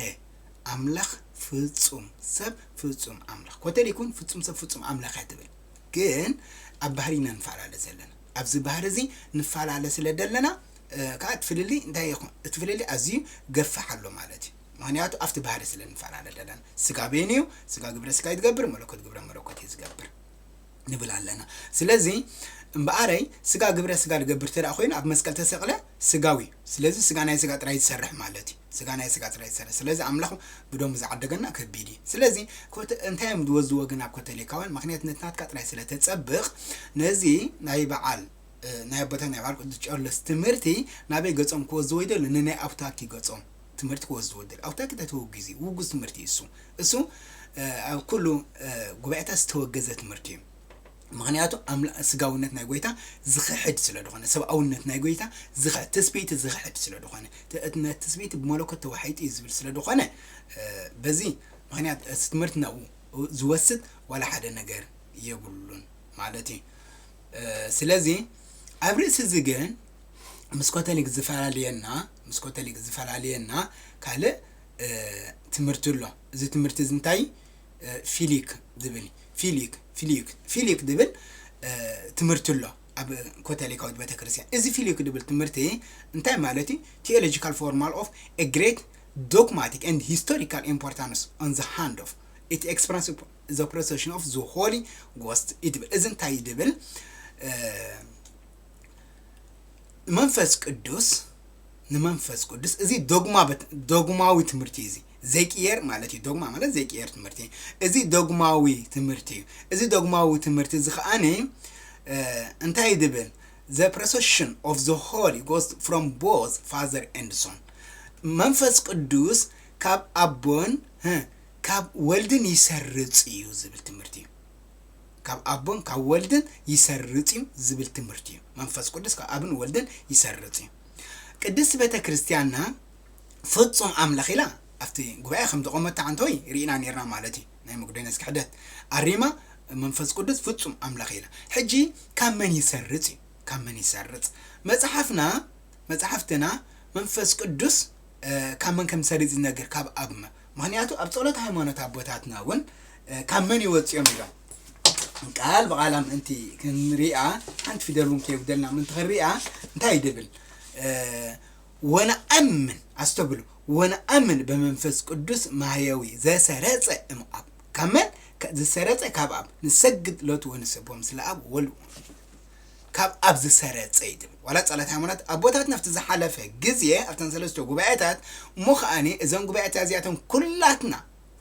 ኣምላኽ ፍጹም ሰብ ፍጹም ኣምላኽ። ኮተሊክ እውን ፍጹም ሰብ ፍጹም ኣምላኽ እያ ትብል። ግን ኣብ ባህሪ ኢና ንፈላለ ዘለና። ኣብዚ ባህሪ እዚ ንፈላለ ስለ ዘለና፣ እ፣ ከኣ እቲ ፍልልይ እንታይ ይኹን? እቲ ፍልልይ ኣዝዩ ገፋሕ ኣሎ ማለት እዩ። ምኽንያቱ ኣብቲ ባህሪ ስለ ንፈላለ ዘለና። ስጋ በይኑ እዩ፣ ስጋ ግብረ ስጋ እዩ ዝገብር፣ መለኮት ግብረ መለኮት እዩ ዝገብር ንብል ኣለና። ስለዚ እምበኣረይ ስጋ ግብረ ስጋ ዝገብር እንተ ደኣ ኮይኑ ኣብ መስቀል ተሰቕለ ስጋዊ እዩ። ስለዚ ስጋ ናይ ስጋ ጥራይ ዝሰርሕ ማለት እዩ። ስጋ ናይ ስጋ ጥራይ ዝሰርሕ። ስለዚ ኣምላኽ ብደሙ ዝዓደገና ከቢድ እዩ። ስለዚ ኮተ-፣ እንታይ እዮም ዝወዝዎ ግን ኣብ ኮተሊካውያን? ምኽንያቱ ነቲ ናትካ ጥራይ ስለ ተጸብቕ ነዚ ናይ በዓል፣ እ፣ ናይ ኣቦታት ናይ በዓል ቅዱስ ጨርሎስ ትምህርቲ ናበይ ገጾም ክወዝዎ ይደሉ? ንናይ ኣውታኪ ገጾም ትምህርቲ ክወዝዎ ይደሉ። ኣውታኪ እንታይ ተወጊዙ እዩ? ውጉዝ ትምህርቲ እዩ እሱ። እሱ፣ እ፣ ኣብ ኩሉ፣ እ፣ ጉባኤታት ዝተወገዘ ትምህርቲ እዩ። ምኽንያቱ ኣምላ-፣ ስጋውነት ናይ ጎይታ ዝኽሕድ ስለ ዝኾነ፣ ሰብኣውነት ናይ ጎይታ ዝኽሕድ፣ ትስብእቲ ዝኽሕድ ስለ ዝኾነ፣ ት-፣ እቲ ነቲ ትስብእቲ ብመለኮት ተዋሒጡ እዩ ዝብል ስለ ዝኾነ፣ እ፣ በዚ ምኽንያት እቲ ትምህርቲ ናብኡ ዝወስድ ዋላ ሓደ ነገር የብሉን ማለት እዩ። እ፣ ስለዚ ኣብ ርእሲ እዚ ግን ምስ ኮተሊክ ዝፈላለየና፣ ምስ ኮተሊክ ዝፈላለየና ካልእ፣ እ፣ ትምህርቲ ኣሎ። እዚ ትምህርቲ እዚ እንታይ? እ፣ ፊሊክ ዝብል፣ ፊሊክ፣ ፊሊክ፣ ፊሊክ ዝብል፣ እ፣ ትምህርቲ ኣሎ ኣብ ኮተሊካዊት ቤተክርስትያን። እዚ ፊሊክ ዝብል ትምህርቲ እንታይ ማለት እዩ? Theological formal of a great dogmatic and historical importance on the hand of it expresses the procession of the Holy Ghost እዩ ዝብል። እዚ እንታይ እዩ ዝብል? እ፣ መንፈስ ቅዱስ፣ ንመንፈስ ቅዱስ፣ እዚ ዶግማ በት-፣ ዶግማዊ ትምህርቲ እዩ። እዚ ዘይቅየር ማለት እዩ። ዶግማ ማለት ዘይቅየር ትምህርቲ እዩ። እዚ ዶግማዊ ትምህርቲ እዩ። እዚ ዶግማዊ ትምህርቲ እዚ ከኣኒ፣ እ፣ እንታይ እዩ ዝብል? The procession of the Holy Ghost from both Father and Son። መንፈስ ቅዱስ ካብ ኣቦን፣ እ፣ ካብ ወልድን ይሰርጽ እዩ ዝብል ትምህርቲ እዩ። ካብ ኣቦን ካብ ወልድን ይሰርጽ እዩ ዝብል ትምህርቲ እዩ። መንፈስ ቅዱስ ካብ ኣብን ወልድን ይሰርጽ እዩ። ቅድስቲ ቤተ ክርስቲያንና ፍጹም ኣምላኽ ኢላ ኣብቲ ጉባኤ ከም ዝቆመታ ዓንተወይ ርኢና ነርና ማለት እዩ። ናይ መቅዶንዮስ ክሕደት ኣሪማ መንፈስ ቅዱስ ፍጹም ኣምላኽ ኢላ። ሕጂ ካብ መን ይሰርጽ እዩ? ካብ መን ይሰርጽ? መጽሓፍና፣ መጽሓፍትና መንፈስ ቅዱስ ካብ መን ከም ዝሰርጽ ዝነግር ካብ ኣብ ምኽንያቱ ኣብ ጸሎት ሃይማኖት ኣቦታትና እውን ካብ መን ይወጽኦም ኢሎም ቃል ብቓላ ምእንቲ ክንሪኣ ሓንቲ ፊደል እውን ከየጉደልና ምእንቲ ክንሪኣ እንታይ ድብል? ወነኣምን ኣስተብሉ፣ ወነኣምን በመንፈስ ቅዱስ ማህየዊ ዘሰረጸ እምኣብ ካብ መን ዝሰረጸ ካብ ኣብ ንሰግድ ሎቱ ወንስቦ ምስለ ኣብ ወልድ ካብ ኣብ ዝሰረጸ እዩ ድብል። ዋላ ጸሎት ሃይማኖት ኣቦታት ናብቲ ዝሓለፈ ግዜ ኣብተን ሰለስተ ጉባኤታት እሞ ከኣኒ እዘን ጉባኤታት እዚኣተን ኩላትና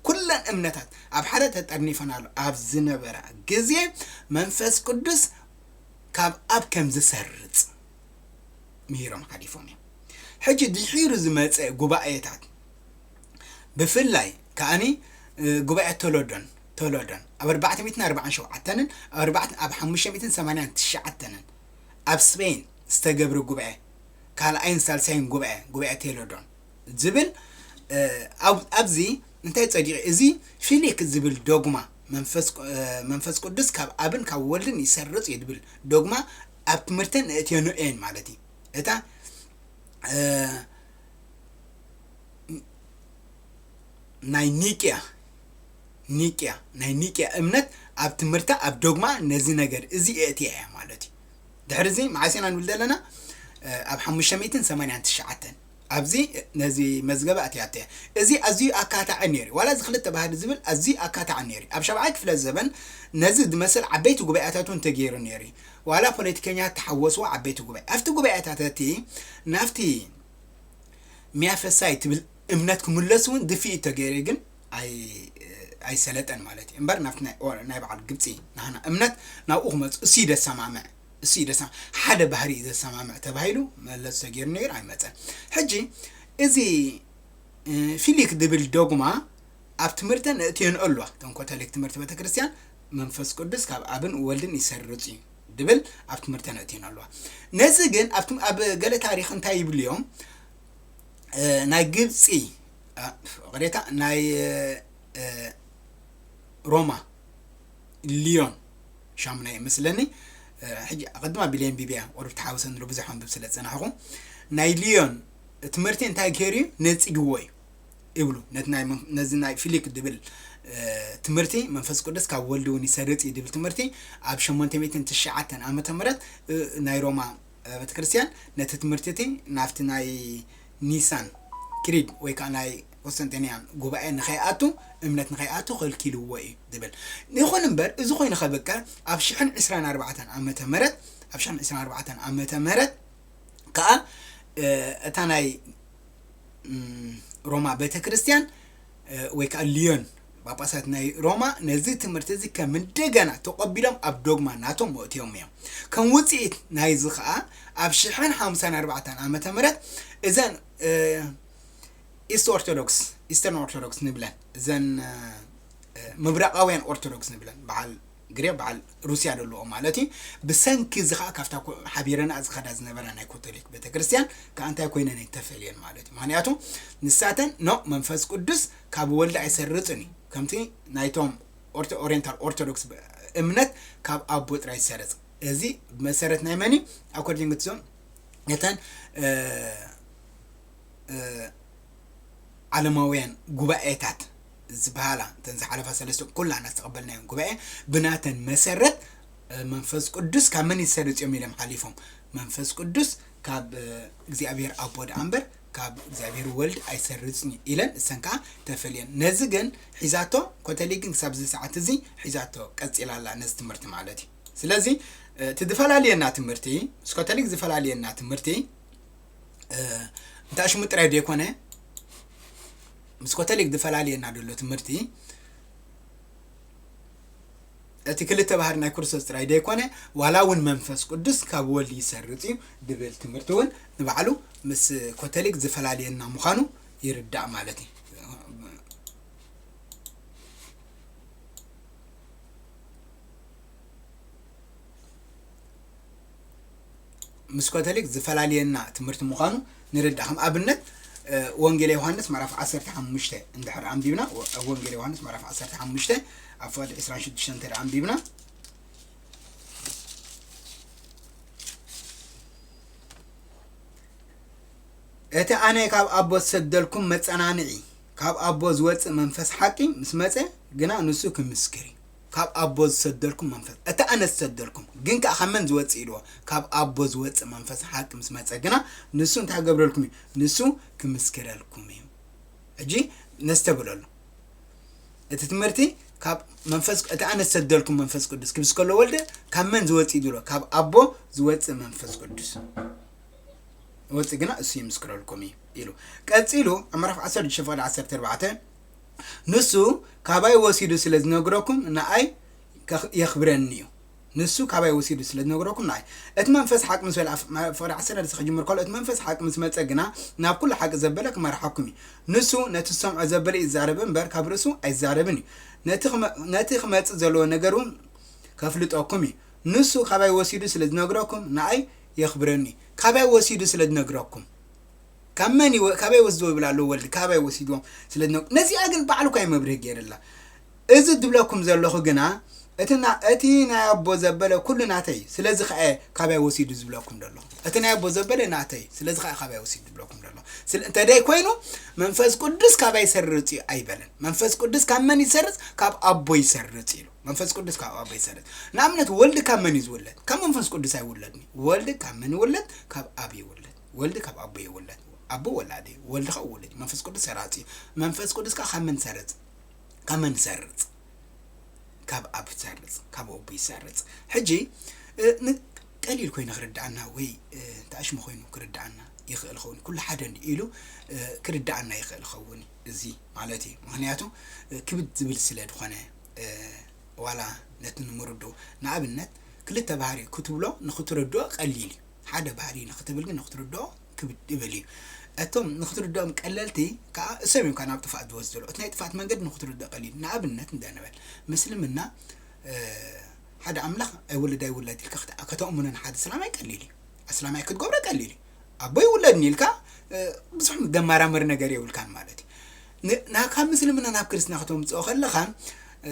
ኩለን እምነታት ኣብ ሓደ ተጠርኒፈናሉ ኣብ ዝነበራ ግዜ መንፈስ ቅዱስ ካብ ኣብ ከም ዝሰርጽ ምሂሮም ሓሊፎም እዮም። ሕጂ ድሒሩ ዝመጸ ጉባኤታት ብፍላይ ከኣኒ ጉባኤ ቶሎዶን ቶሎዶን ኣብ ኣርባዕተ ሚእትን ኣርባዓን ሸውዓተንን ኣብ ኣርባዕተ ኣብ ሓሙሽተ ሚእትን ሰማንያን ትሽዓተንን ኣብ ስፔን ዝተገብረ ጉባኤ ካልኣይን ሳልሳይን ጉባኤ ጉባኤ ቴሎዶን ዝብል ኣብዚ እንታይ ጸዲቑ እዚ ፊሊክ ዝብል ዶግማ መንፈስ ቅዱስ ካብ ኣብን ካብ ወልድን ይሰርጽ እዩ ዝብል ዶግማ ኣብ ትምህርተን እእትየኖ እየን ማለት እዩ። እታ ናይ ኒቅያ ኒቅያ ናይ ኒቅያ እምነት ኣብ ትምህርታ ኣብ ዶግማ ነዚ ነገር እዚ እእትያ እያ ማለት እዩ። ድሕሪ እዚ መዓስ ኢና ንብል ዘለና? ኣብ ሓሙሽተ ሚእትን ሰማንያን ትሽዓተን ኣብዚ ነዚ መዝገበ ኣትያቶ እያ። እዚ ኣዝዩ ኣካታዒ ነይሩ። ዋላ እዚ ክልተ ባህሪ ዝብል ኣዝዩ ኣካታዒ ነይሩ። ኣብ ሻብዓይ ክፍለ ዘበን ነዚ ዝመስል ዓበይቲ ጉባኤታት እውን ተገይሩ ነይሩ። ዋላ ፖለቲከኛታት ተሓወስዎ ዓበይቲ ጉባኤ ኣብቲ ጉባኤታት እቲ ናብቲ ሚያፈሳይ ትብል እምነት ክምለስ እውን ድፍኢት ተገይሩ ግን ኣይሰለጠን ማለት እዩ እምበር ናብቲ ናይ በዓል ግብፂ ናህና እምነት ናብኡ ክመፁ እሱ ደሰማምዕ እሱ ደሰማ ሓደ ባህሪ እዩ ዘሰማምዕ ተባሂሉ መለሱ ተገይሩ ነይሩ ኣይመፀን። ሕጂ እዚ ፊሊክ ድብል ዶግማ ኣብ ትምህርተን እእትየንኦ ኣለዋ እተን ኮተሊክ ትምህርቲ ቤተክርስትያን መንፈስ ቅዱስ ካብ ኣብን ወልድን ይሰርጽ እዩ ድብል ኣብ ትምህርተን እእትየን ኣለዋ። ነዚ ግን ኣብ ገለ ታሪክ እንታይ ይብሉ እዮም? ናይ ግብፂ ቅሬታ ናይ ሮማ ሊዮን ሻሙናይ ይመስለኒ። ሕጂ ኣቐድማ ቢልየን ቢብያ ወርብ ተሓውሰ ንሉ ብዙሕ ኣንብብ ስለ ዝጸናሕኹ ናይ ሊዮን ትምህርቲ እንታይ ገይሩ እዩ ነጺግዎ እዩ ይብሉ። ነዚ ናይ ፊሊክ ድብል ትምህርቲ መንፈስ ቅዱስ ካብ ወልድ እውን ይሰርጽ እዩ ድብል ትምህርቲ ኣብ ሸሞንተ ሚእትን ትሽዓተን ዓመተ ምህረት ናይ ሮማ ቤተክርስትያን ነቲ ትምህርቲ እቲ ናብቲ ናይ ኒሳን ክሪድ ወይ ከዓ ናይ ቆስተንጤንያን ጉባኤ ንኸይኣቱ እምነት ንኸይኣቱ ከልኪልዎ እዩ ዝብል። ይኹን እምበር እዚ ኮይኑ ከብቅዕ ኣብ ሽሕን ዕስራን ኣርባዕተን ዓመተ ምህረት ኣብ ሽሕን ዕስራን ኣርባዕተን ዓመተ ምህረት ከዓ እታ ናይ ሮማ ቤተክርስትያን ወይ ከዓ ሊዮን ጳጳሳት ናይ ሮማ ነዚ ትምህርቲ እዚ ከም እንደገና ተቐቢሎም ኣብ ዶግማ ናቶም መእትዮም እዮም። ከም ውፅኢት ናይዚ ከዓ ኣብ ሽሕን ሓምሳን ኣርባዕተን ዓመተ ምህረት እዘን ኢስት ኦርቶዶክስ ኢስተርን ኦርቶዶክስ ንብለን እዘን ምብራቃውያን ኦርቶዶክስ ንብለን በዓል ግሪክ በዓል ሩስያ ዘለዎም ማለት እዩ። ብሰንኪ እዚ ከዓ ካብታ ሓቢረና ዝኸዳ ዝነበራ ናይ ኮቶሊክ ቤተክርስትያን ከዓ እንታይ ኮይነን ተፈልየን ማለት እዩ። ምክንያቱ ንሳተን ኖ መንፈስ ቅዱስ ካብ ወልዲ ኣይሰርፅን እዩ ከምቲ ናይቶም ኦሪየንታል ኦርቶዶክስ እምነት ካብ ኣቦ ጥራይ ዝሰርፅ እዚ ብመሰረት ናይ መን እዩ? ኣኮርዲንግ ቱ ነተን ዓለማውያን ጉባኤታት ዝበሃላ እተን ዝሓለፋ ሰለስተ ኩላና ዝተቐበልናዮም ጉባኤ ብናተን መሰረት መንፈስ ቅዱስ ካብ መን ይሰርጽ እዮም ኢሎም ሓሊፎም መንፈስ ቅዱስ ካብ እግዚኣብሔር ኣቦ ደኣ እምበር ካብ እግዚኣብሔር ወልድ ኣይሰርጽን እዩ ኢለን እሰን ከዓ ተፈልየን። ነዚ ግን ሒዛቶ ኮተሊክ ግን ክሳብ እዚ ሰዓት እዚ ሒዛቶ ቀጺላ ኣላ ነዚ ትምህርቲ ማለት እዩ። ስለዚ እቲ ዝፈላልየና ትምህርቲ ምስ ኮተሊክ ዝፈላልየና ትምህርቲ እንታይ ሽሙ ጥራይ ዘይኮነ ምስ ኮተሊክ ዝፈላልየና ዘሎ ትምህርቲ እቲ ክልተ ባህሪ ናይ ክርስቶስ ጥራይ ዘይኮነ ዋላ እውን መንፈስ ቅዱስ ካብ ወልድ ይሰርጽ እዩ ድብል ትምህርቲ እውን ንባዕሉ ምስ ኮተሊክ ዝፈላልየና ምዃኑ ይርዳእ ማለት እዩ። ምስ ኮተሊክ ዝፈላልየና ትምህርቲ ምዃኑ ንርዳእ። ከም ኣብነት ወንጌል ዮሃንስ ምዕራፍ ዓሰርተ ሓሙሽተ እንድሕር ኣንቢብና፣ ወንጌል ዮሃንስ ምዕራፍ ዓሰርተ ሓሙሽተ ኣብ ፍቕዲ ዕስራን ሽዱሽተን እንተ ኣንቢብና፣ እቲ ኣነ ካብ ኣቦ ዝሰደልኩም መጸናንዒ፣ ካብ ኣቦ ዝወጽእ መንፈስ ሓቂ ምስ መጸ ግና ንሱ ክምስክር እዩ። ካብ ኣቦ ዝሰደልኩም መንፈስ፣ እቲ ኣነ ዝሰደልኩም ግን ከኣ ካብ መን ዝወጽእ ኢልዎ? ካብ ኣቦ ዝወጽእ መንፈስ ሓቂ ምስ መጸ ግና ንሱ እንታይ ክገብረልኩም እዩ? ንሱ ክምስክረልኩም እዩ። ሕጂ ነስተብለሉ። እቲ ትምህርቲ ካብ መንፈስ፣ እቲ ኣነ ዝሰደልኩም መንፈስ ቅዱስ ክብስ ከሎ ወልደ ካብ መን ዝወጽእ ኢልዎ? ካብ ኣቦ ዝወጽእ መንፈስ ቅዱስ። ወጽእ ግና እሱ ይምስክረልኩም እዩ ኢሉ። ቀጺሉ ኣብ ምዕራፍ ዓሰርተ ሽዱሽተ ፍቕዲ ዓሰርተ ኣርባዕተ ንሱ ካባይ ወሲዱ ስለ ዝነግረኩም ንኣይ ከኽ-፣ የኽብረኒ እዩ። ንሱ ካባይ ወሲዱ ስለ ዝነግረኩም ንኣይ። እቲ መንፈስ ሓቂ ምስ በለ፣ ኣብ ፍቕዲ ዓሰርተ ክጅምር ከሎ፣ እቲ መንፈስ ሓቂ ምስ መጸ ግና ናብ ኩሉ ሓቂ ዘበለ ክመርሓኩም እዩ። ንሱ ነቲ ዝሰምዖ ዘበለ ይዛረብ እምበር ካብ ርእሱ ኣይዛረብን እዩ። ነቲ ክመ-፣ ነቲ ክመጽእ ዘለዎ ነገር እውን ከፍልጠኩም እዩ። ንሱ ካባይ ወሲዱ ስለ ዝነግረኩም ንኣይ የኽብረኒ እዩ። ካባይ ወሲዱ ስለ ዝነግረኩም ካብ መን ይወ-፣ ካበይ ወስዶ ይብል ኣሎ ወልድ፣ ካበይ ወሲድዎም ስለ ዝነግ-፣ ነዚኣ ግን ባዕሉ እኳ እዩ መብርሂ ገይርላ። እዚ ዝብለኩም ዘለኹ ግና፣ እቲ ና-፣ እቲ ናይ ኣቦ ዘበለ ኩሉ ናተይ እዩ፣ ስለዚ ኸኣ ካበይ ወሲዱ ዝብለኩም ዘሎ። እቲ ናይ ኣቦ ዘበለ ናተይ እዩ፣ ስለዚ ኸኣ ካበይ ወሲዱ ዝብለኩም ዘሎ። ስለ-፣ እንተ ደይ ኮይኑ፣ መንፈስ ቅዱስ ካባይ ይሰርጽ እዩ ኣይበለን። መንፈስ ቅዱስ ካብ መን ይሰርጽ? ካብ ኣቦ ይሰርጽ ኢሉ። መንፈስ ቅዱስ ካብ ኣቦ ይሰርጽ። ንኣብነት፣ ወልድ ካብ መን እዩ ዝውለድ? ካብ መንፈስ ቅዱስ ኣይውለድን እዩ። ወልድ ካብ መን ይውለድ? ካብ ኣብ ይውለድ። ወልድ ካብ ኣቦ ይውለድ። ኣቦ ወላዲ፣ ወልድ ከኣ ውሉድ፣ መንፈስ ቅዱስ ሰራጺ እዩ። መንፈስ ቅዱስ ከኣ ካብ መን ሰርጽ? ካብ መን ሰርጽ? ካብ ኣብ ሰርጽ፣ ካብ ኣቦ ይሰርጽ። ሕጂ፣ እ፣ ን-፣ ቀሊል ኮይኑ ክርድኣና ወይ፣ እ፣ ተኣሽሙ ኮይኑ ክርድኣና ይኽእል ኸውን። ኩሉ ሓደ እንዲ ኢሉ፣ እ፣ ክርድኣና ይኽእል ኸውን እዚ ማለት እዩ። ምኽንያቱ፣ እ፣ ክብድ ዝብል ስለ ዝኾነ፣ እ፣ ዋላ ነቲ ንምርድኡ። ንኣብነት፣ ክልተ ባህሪ ክትብሎ ንኽትርድኦ ቀሊል እዩ። ሓደ ባህሪ ንኽትብል ግን ንኽትርድኦ ክብድ ይብል እዩ። እቶም ንኽትርድኦም ቀለልቲ ከኣ እሶም እዮም ከኣ ናብ ጥፍኣት ዝወስዱ ዘለዉ። እቲ ናይ ጥፍኣት መንገዲ ንኽትርድኦ ቀሊል። ንኣብነት እንደ ንበል፣ ምስልምና፣ እ፣ ሓደ ኣምላኽ ኣይወልድ ኣይውለድ ኢልካ ክተ-፣ ከተእምኖ ንሓደ ኣስላማይ ቀሊል እዩ። ኣስላማይ ክትገብሮ ቀሊል እዩ። ኣቦ ይውለድኒ ኢልካ፣ እ፣ ብዙሕ ገማራመር ነገር የብልካን ማለት እዩ። ን-፣ ና-፣ ካብ ምስልምና ናብ ክርስትና ከተምጽኦ ከለኻ፣ እ፣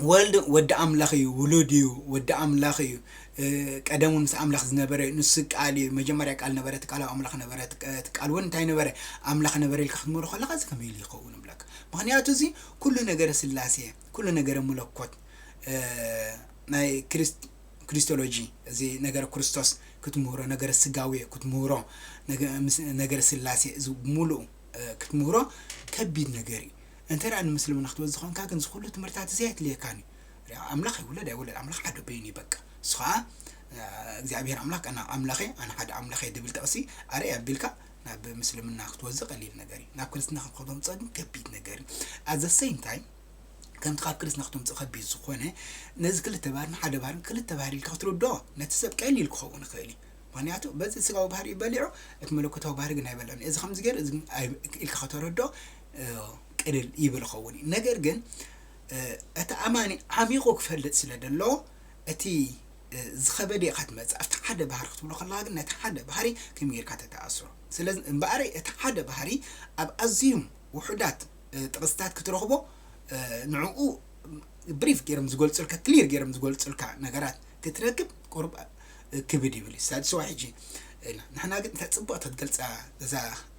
ወልድ ወዲ ኣምላኽ እዩ፣ ውሉድ እዩ፣ ወዲ ኣምላኽ እዩ፣ እ፣ ቀደም እውን ምስ ኣምላኽ ዝነበረ እዩ፣ ንሱ ቃል እዩ፣ መጀመርያ ቃል ነበረ፣ እቲ ቃል ኣብ ኣምላኽ ነበረ፣ እቲ ቃ-፣ እቲ ቃል እውን እንታይ ነበረ? ኣምላኽ ነበረ ኢልካ ክትምህሮ ከለኻ፣ እዚ ከመይ ኢሉ ይኸውን እብለካ። ምኽንያቱ እዚ ኩሉ ነገረ ስላሴ፣ ኩሉ ነገረ መለኮት፣ እ፣ ናይ ክሪስት-፣ ክሪስቶሎጂ፣ እዚ ነገረ ክርስቶስ ክትምህሮ፣ ነገረ ስጋዌ ክትምህሮ፣ ነገ-፣ ምስ-፣ ነገረ ስላሴ፣ እዚ ብምሉኡ፣ እ፣ ክትምህሮ ከቢድ ነገር እዩ። እንተ ደኣ ንምስልምና ክትወስድ ኮንካ ግን፣ እዚ ኩሉ ትምህርትታት እዚ ኣየድልየካን እዩ። ኣምላኽ ይውለድ ኣይውለድ፣ ኣምላኽ ሓደ በይኑ እዩ በቃ። ንሱ ኸኣ፣ እ፣ እግዚኣብሔር ኣምላኽ፣ ኣነ ኣምላኽ እየ፣ ኣነ ሓደ ኣምላኽ እየ ዝብል ጥቕሲ ኣርእይ ኣቢልካ ናብ ምስልምና ክትወስድ ቀሊል ነገር እዩ። ናብ ክርስትና ከም ከተምጽኦ ግን ከቢድ ነገር እዩ። At the same time፣ ከምቲ ካብ ክርስትና ክትምጽእ ከቢድ ዝኾነ፣ ነዚ ክልተ ባህርን ሓደ ባህርን ክልተ ባህሪ ኢልካ ክትርድኦ ነቲ ሰብ ቀሊል ክኸውን ይኽእል እዩ። ምኽንያቱ በዚ ስጋዊ ባህሪ እዩ በሊዑ፣ እቲ መለኮታዊ ባህሪ ግን ኣይበልዐን። እዚ ከምዚ ገይሩ፣ እዚ ግን ኣይ-፣ ኢልካ ከተረድኦ፣ እ፣ ቅልል ይብል ይኸውን እዩ። ነገር ግን፣ እ፣ እቲ ኣማኒ ዓሚቑ ክፈልጥ ስለ ደሎ፣ እቲ፣ እ፣ ዝኸበደ ኢኻ ትመጽእ። ኣብቲ ሓደ ባህሪ ክትብሎ ከለኻ ግን ነቲ ሓደ ባህሪ ከመይ ጌርካ ተተኣስሮ። ስለዚ እምበኣረይ እቲ ሓደ ባህሪ ኣብ ኣዝዮም ውሑዳት፣ እ፣ ጥቕስታት ክትረኽቦ፣ እ፣ ንዕኡ ብሪፍ ገይሮም ዝገልጹልካ፣ ክሊር ገይሮም ዝገልጹልካ ነገራት ክትረክብ ቁሩብ፣ እ፣ ክብድ ይብል እዩ። ሳድስዋ ሕጂ፣ እ፣ ንሕና ግን እንታይ ጽቡቕ ተትገልጻ እዛ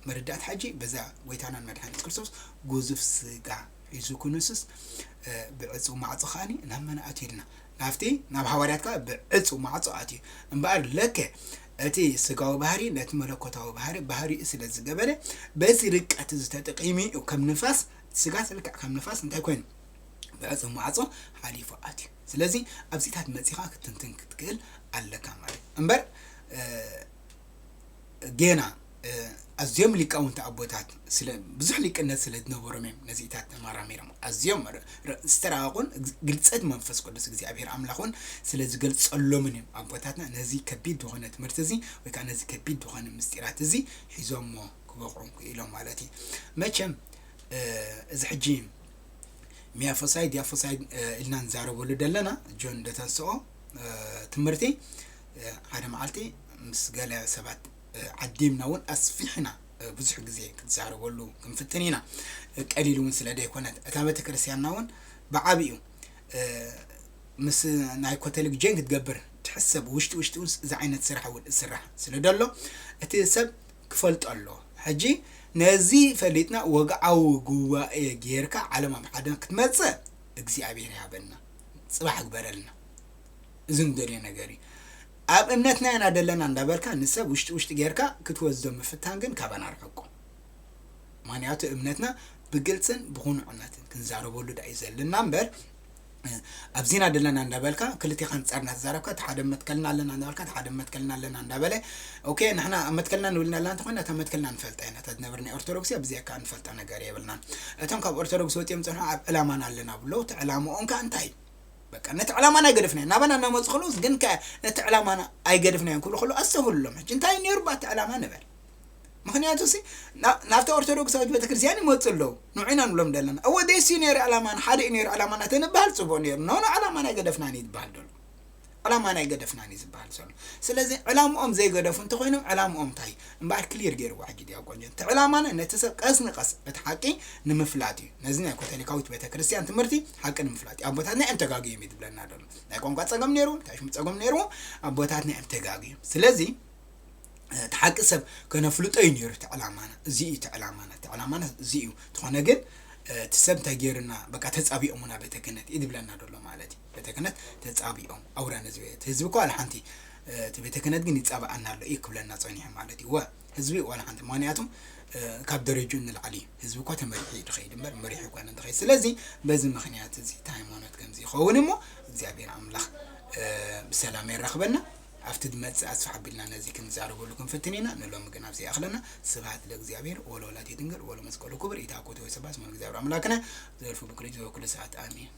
መረዳእታ ሕጂ፣ በዛ ጎይታናን መድሓኒት ክርስቶስ ጉዙፍ ስጋ ሒዙ ክንሱስ፣ እ፣ ብዕጹው ማዕጾ ከኣኒ ናብ መን ኣትዩ ኢልና። ናብቲ፣ ናብ ሃዋርያት ከኣ ብዕጹው ማዕጾ ኣትዩ። እምበኣር ለከ እቲ ስጋዊ ባህሪ ነቲ መለኮታዊ ባህሪ ባህሪኡ ስለ ዝገበረ፣ በዚ ርቀት እዚ ተጠቒሙ እዩ ከም ንፋስ፣ ስጋ ልክዕ ከም ንፋስ እንታይ ኮይኑ? ብዕጹው ማዕጾ ሓሊፉ ኣትዩ። ስለዚ ኣብዚታት መጺኻ ክትንትን ክትክእል ኣለካ ማለት እዩ። እምበር፣ እ፣ ጌና፣ እ፣ ኣዝዮም ሊቃውንቲ ኣቦታት ስለ፣ ብዙሕ ሊቅነት ስለ ዝነበሮም እዮም ነዚታት ተመራሚሮም። ኣዝዮም ር-፣ ር-፣ ዝተራቐቑን እግ-፣ ግልጸት መንፈስ ቅዱስ እግዚኣብሔር ኣምላኽ እውን ስለ ዝገልጸሎምን እዮም ኣቦታትና ነዚ ከቢድ ዝኾነ ትምህርቲ እዚ ወይ ከዓ ነዚ ከቢድ ዝኾነ ምስጢራት እዚ ሒዞሞ ክበቕዑ ክኢሎም ማለት እዩ። መቸም፣ እ፣ እዚ ሕጂ ሚያፎሳይ ዲያፎሳይ፣ እ፣ ኢልና ንዛረበሉ ዘለና ጆን እንደተንስኦ፣ እ፣ ትምህርቲ፣ እ፣ ሓደ መዓልቲ ምስ ገለ ሰባት፣ እ፣ ዓዲምና እውን ኣስፊሕና ብዙሕ ግዜ ክትዛረበሉ ክንፍትን ኢና። ቀሊል እውን ስለ ዘይኮነት እታ ቤተክርስትያንና እውን ብዓቢኡ ምስ ናይ ኮተሊክ ጀን ክትገብር ትሕሰብ ውሽጢ ውሽጢ እውን እዚ ዓይነት ስራሕ እውን ስራሕ ስለ ደሎ እቲ ሰብ ክፈልጦ ኣሎ። ሕጂ ነዚ ፈሊጥና ወግዓዊ ጉባኤ ጌርካ ዓለም ኣብ ሓደ ክትመጽእ እግዚኣብሔር ይሃበና፣ ጽባሕ ግበረልና። እዚ ንደልዮ ነገር እዩ። ኣብ እምነትና ኢና ደለና እንዳበልካ ንሰብ ውሽጢ ውሽጢ ጌርካ ክትወስዶ ምፍታን ግን ካባና ርሕቆ። ምክንያቱ እምነትና ብግልፅን ብኩኑዕነትን ክንዛረበሉ ዳ እዩ ዘለና እምበር ኣብዚና ደለና እንዳበልካ ክልቴኻ ንፃር እናተዛረብካ እቲ ሓደ መትከልና ኣለና እንዳበልካ እቲ ሓደ መትከልና ኣለና እንዳበለ ኦኬ ንሕና ኣብ መትከልና ንብልና ኣለና እንተኮይና እታ መትከልና ንፈልጣ ኢና እታ ዝነብር ናይ ኦርቶዶክስ እያ ብዚኣካ ንፈልጣ ነገር የብልናን እቶም ካብ ኦርቶዶክስ ወፂኦም ፀንሑ ኣብ ዕላማና ኣለና ብለው እቲ ዕላማኦም ከዓ እንታይ እዩ በቃ ነቲ ዕላማና ኣይገደፍናዮ ናባና እናመፁ ከለውስ ግን ከ ነቲ ዕላማና ኣይገደፍናዮን ክብሉ ከለዉ ኣስተውህሉሎም ሕጂ እንታይ ነይሩ ባቲ ዕላማ ንበል ምክንያቱ ሲ ናብቲ ኦርቶዶክሳዊት ቤተክርስትያን ይመፁ ኣለዉ ንዑ ኢና ንብሎም ዘለና እወ ደስ እዩ ነይሩ ዕላማና ሓደ እዩ ነይሩ ዕላማና ተንበሃል ፅቡቅ ነይሩ ኖ ኖ ዕላማና ኣይገደፍናን እዩ ዝበሃል ደሎ ዕላማና ኣይገደፍናን እዩ ዝበሃል ዘሎ ስለዚ ዕላምኦም ዘይገደፉ እንተኮይኖም ዕላምኦም እንታይ እምበኣር ክሊር ገይርዋ ሕጂ ዲያቆን ጆን እቲ ዕላማና ነቲ ሰብ ቀስ ንቀስ እቲ ሓቂ ንምፍላጥ እዩ ነዚ ናይ ኮቶሊካዊት ቤተክርስትያን ትምህርቲ ሓቂ ንምፍላጥ እዩ ኣቦታትና እዮም ተጋግዮም እዩ ዝብለና ዘሎ ናይ ቋንቋ ፀገም ነይሩ እንታይ ሽሙ ፀገም ነይሩ ኣቦታትና እዮም ተጋግዮም ስለዚ እቲ ሓቂ ሰብ ከነፍልጦ እዩ ነይሩ እቲ ዕላማና እዚ እዩ እቲ ዕላማና እቲ ዕላማና እዚ እዩ ዝኾነ ግን እቲ ሰብ እንታይ ገይሩና በቃ ተፃቢኦሙና ቤተ ክህነት እዩ ዝብለና ዘሎ ማለት እዩ ቤተ ክህነት ተፃቢኦም ኣውራ ነዚ ቤት ህዝቢ እኮ ኣለ ሓንቲ እቲ ቤተ ክህነት ግን ይፃባኣና ኣሎ እዩ ክብለና ፀኒሑ ማለት እዩ ወ ህዝቢ ዋላ ሓንቲ ምክንያቱ ካብ ደረጅኡ ንላዕሊ እዩ ህዝቢ እኮ ተመሪሑ እዩ ድኸይድ እምበር መሪሑ ይኮነ ድኸይድ ስለዚ በዚ ምክንያት እዚ እቲ ሃይማኖት ከምዚ ይኸውን እሞ እግዚኣብሔር ኣምላኽ ብሰላም የራኽበና ኣብቲ ዝመፅእ ኣስፍሕ ኣቢልና ነዚ ክንዛረበሉ ክንፍትን ኢና ንሎሚ ግን ኣብዚ ይኣኽለና ስብሃት ለእግዚኣብሔር ወለወላዲቱ ድንግል ወለመስቀሉ ክቡር ኢታኮት ወሰባስ መን እግዚኣብሔር ኣምላክና ዘልፉ ብክልጅ ወኩሉ ሰዓት ኣሜን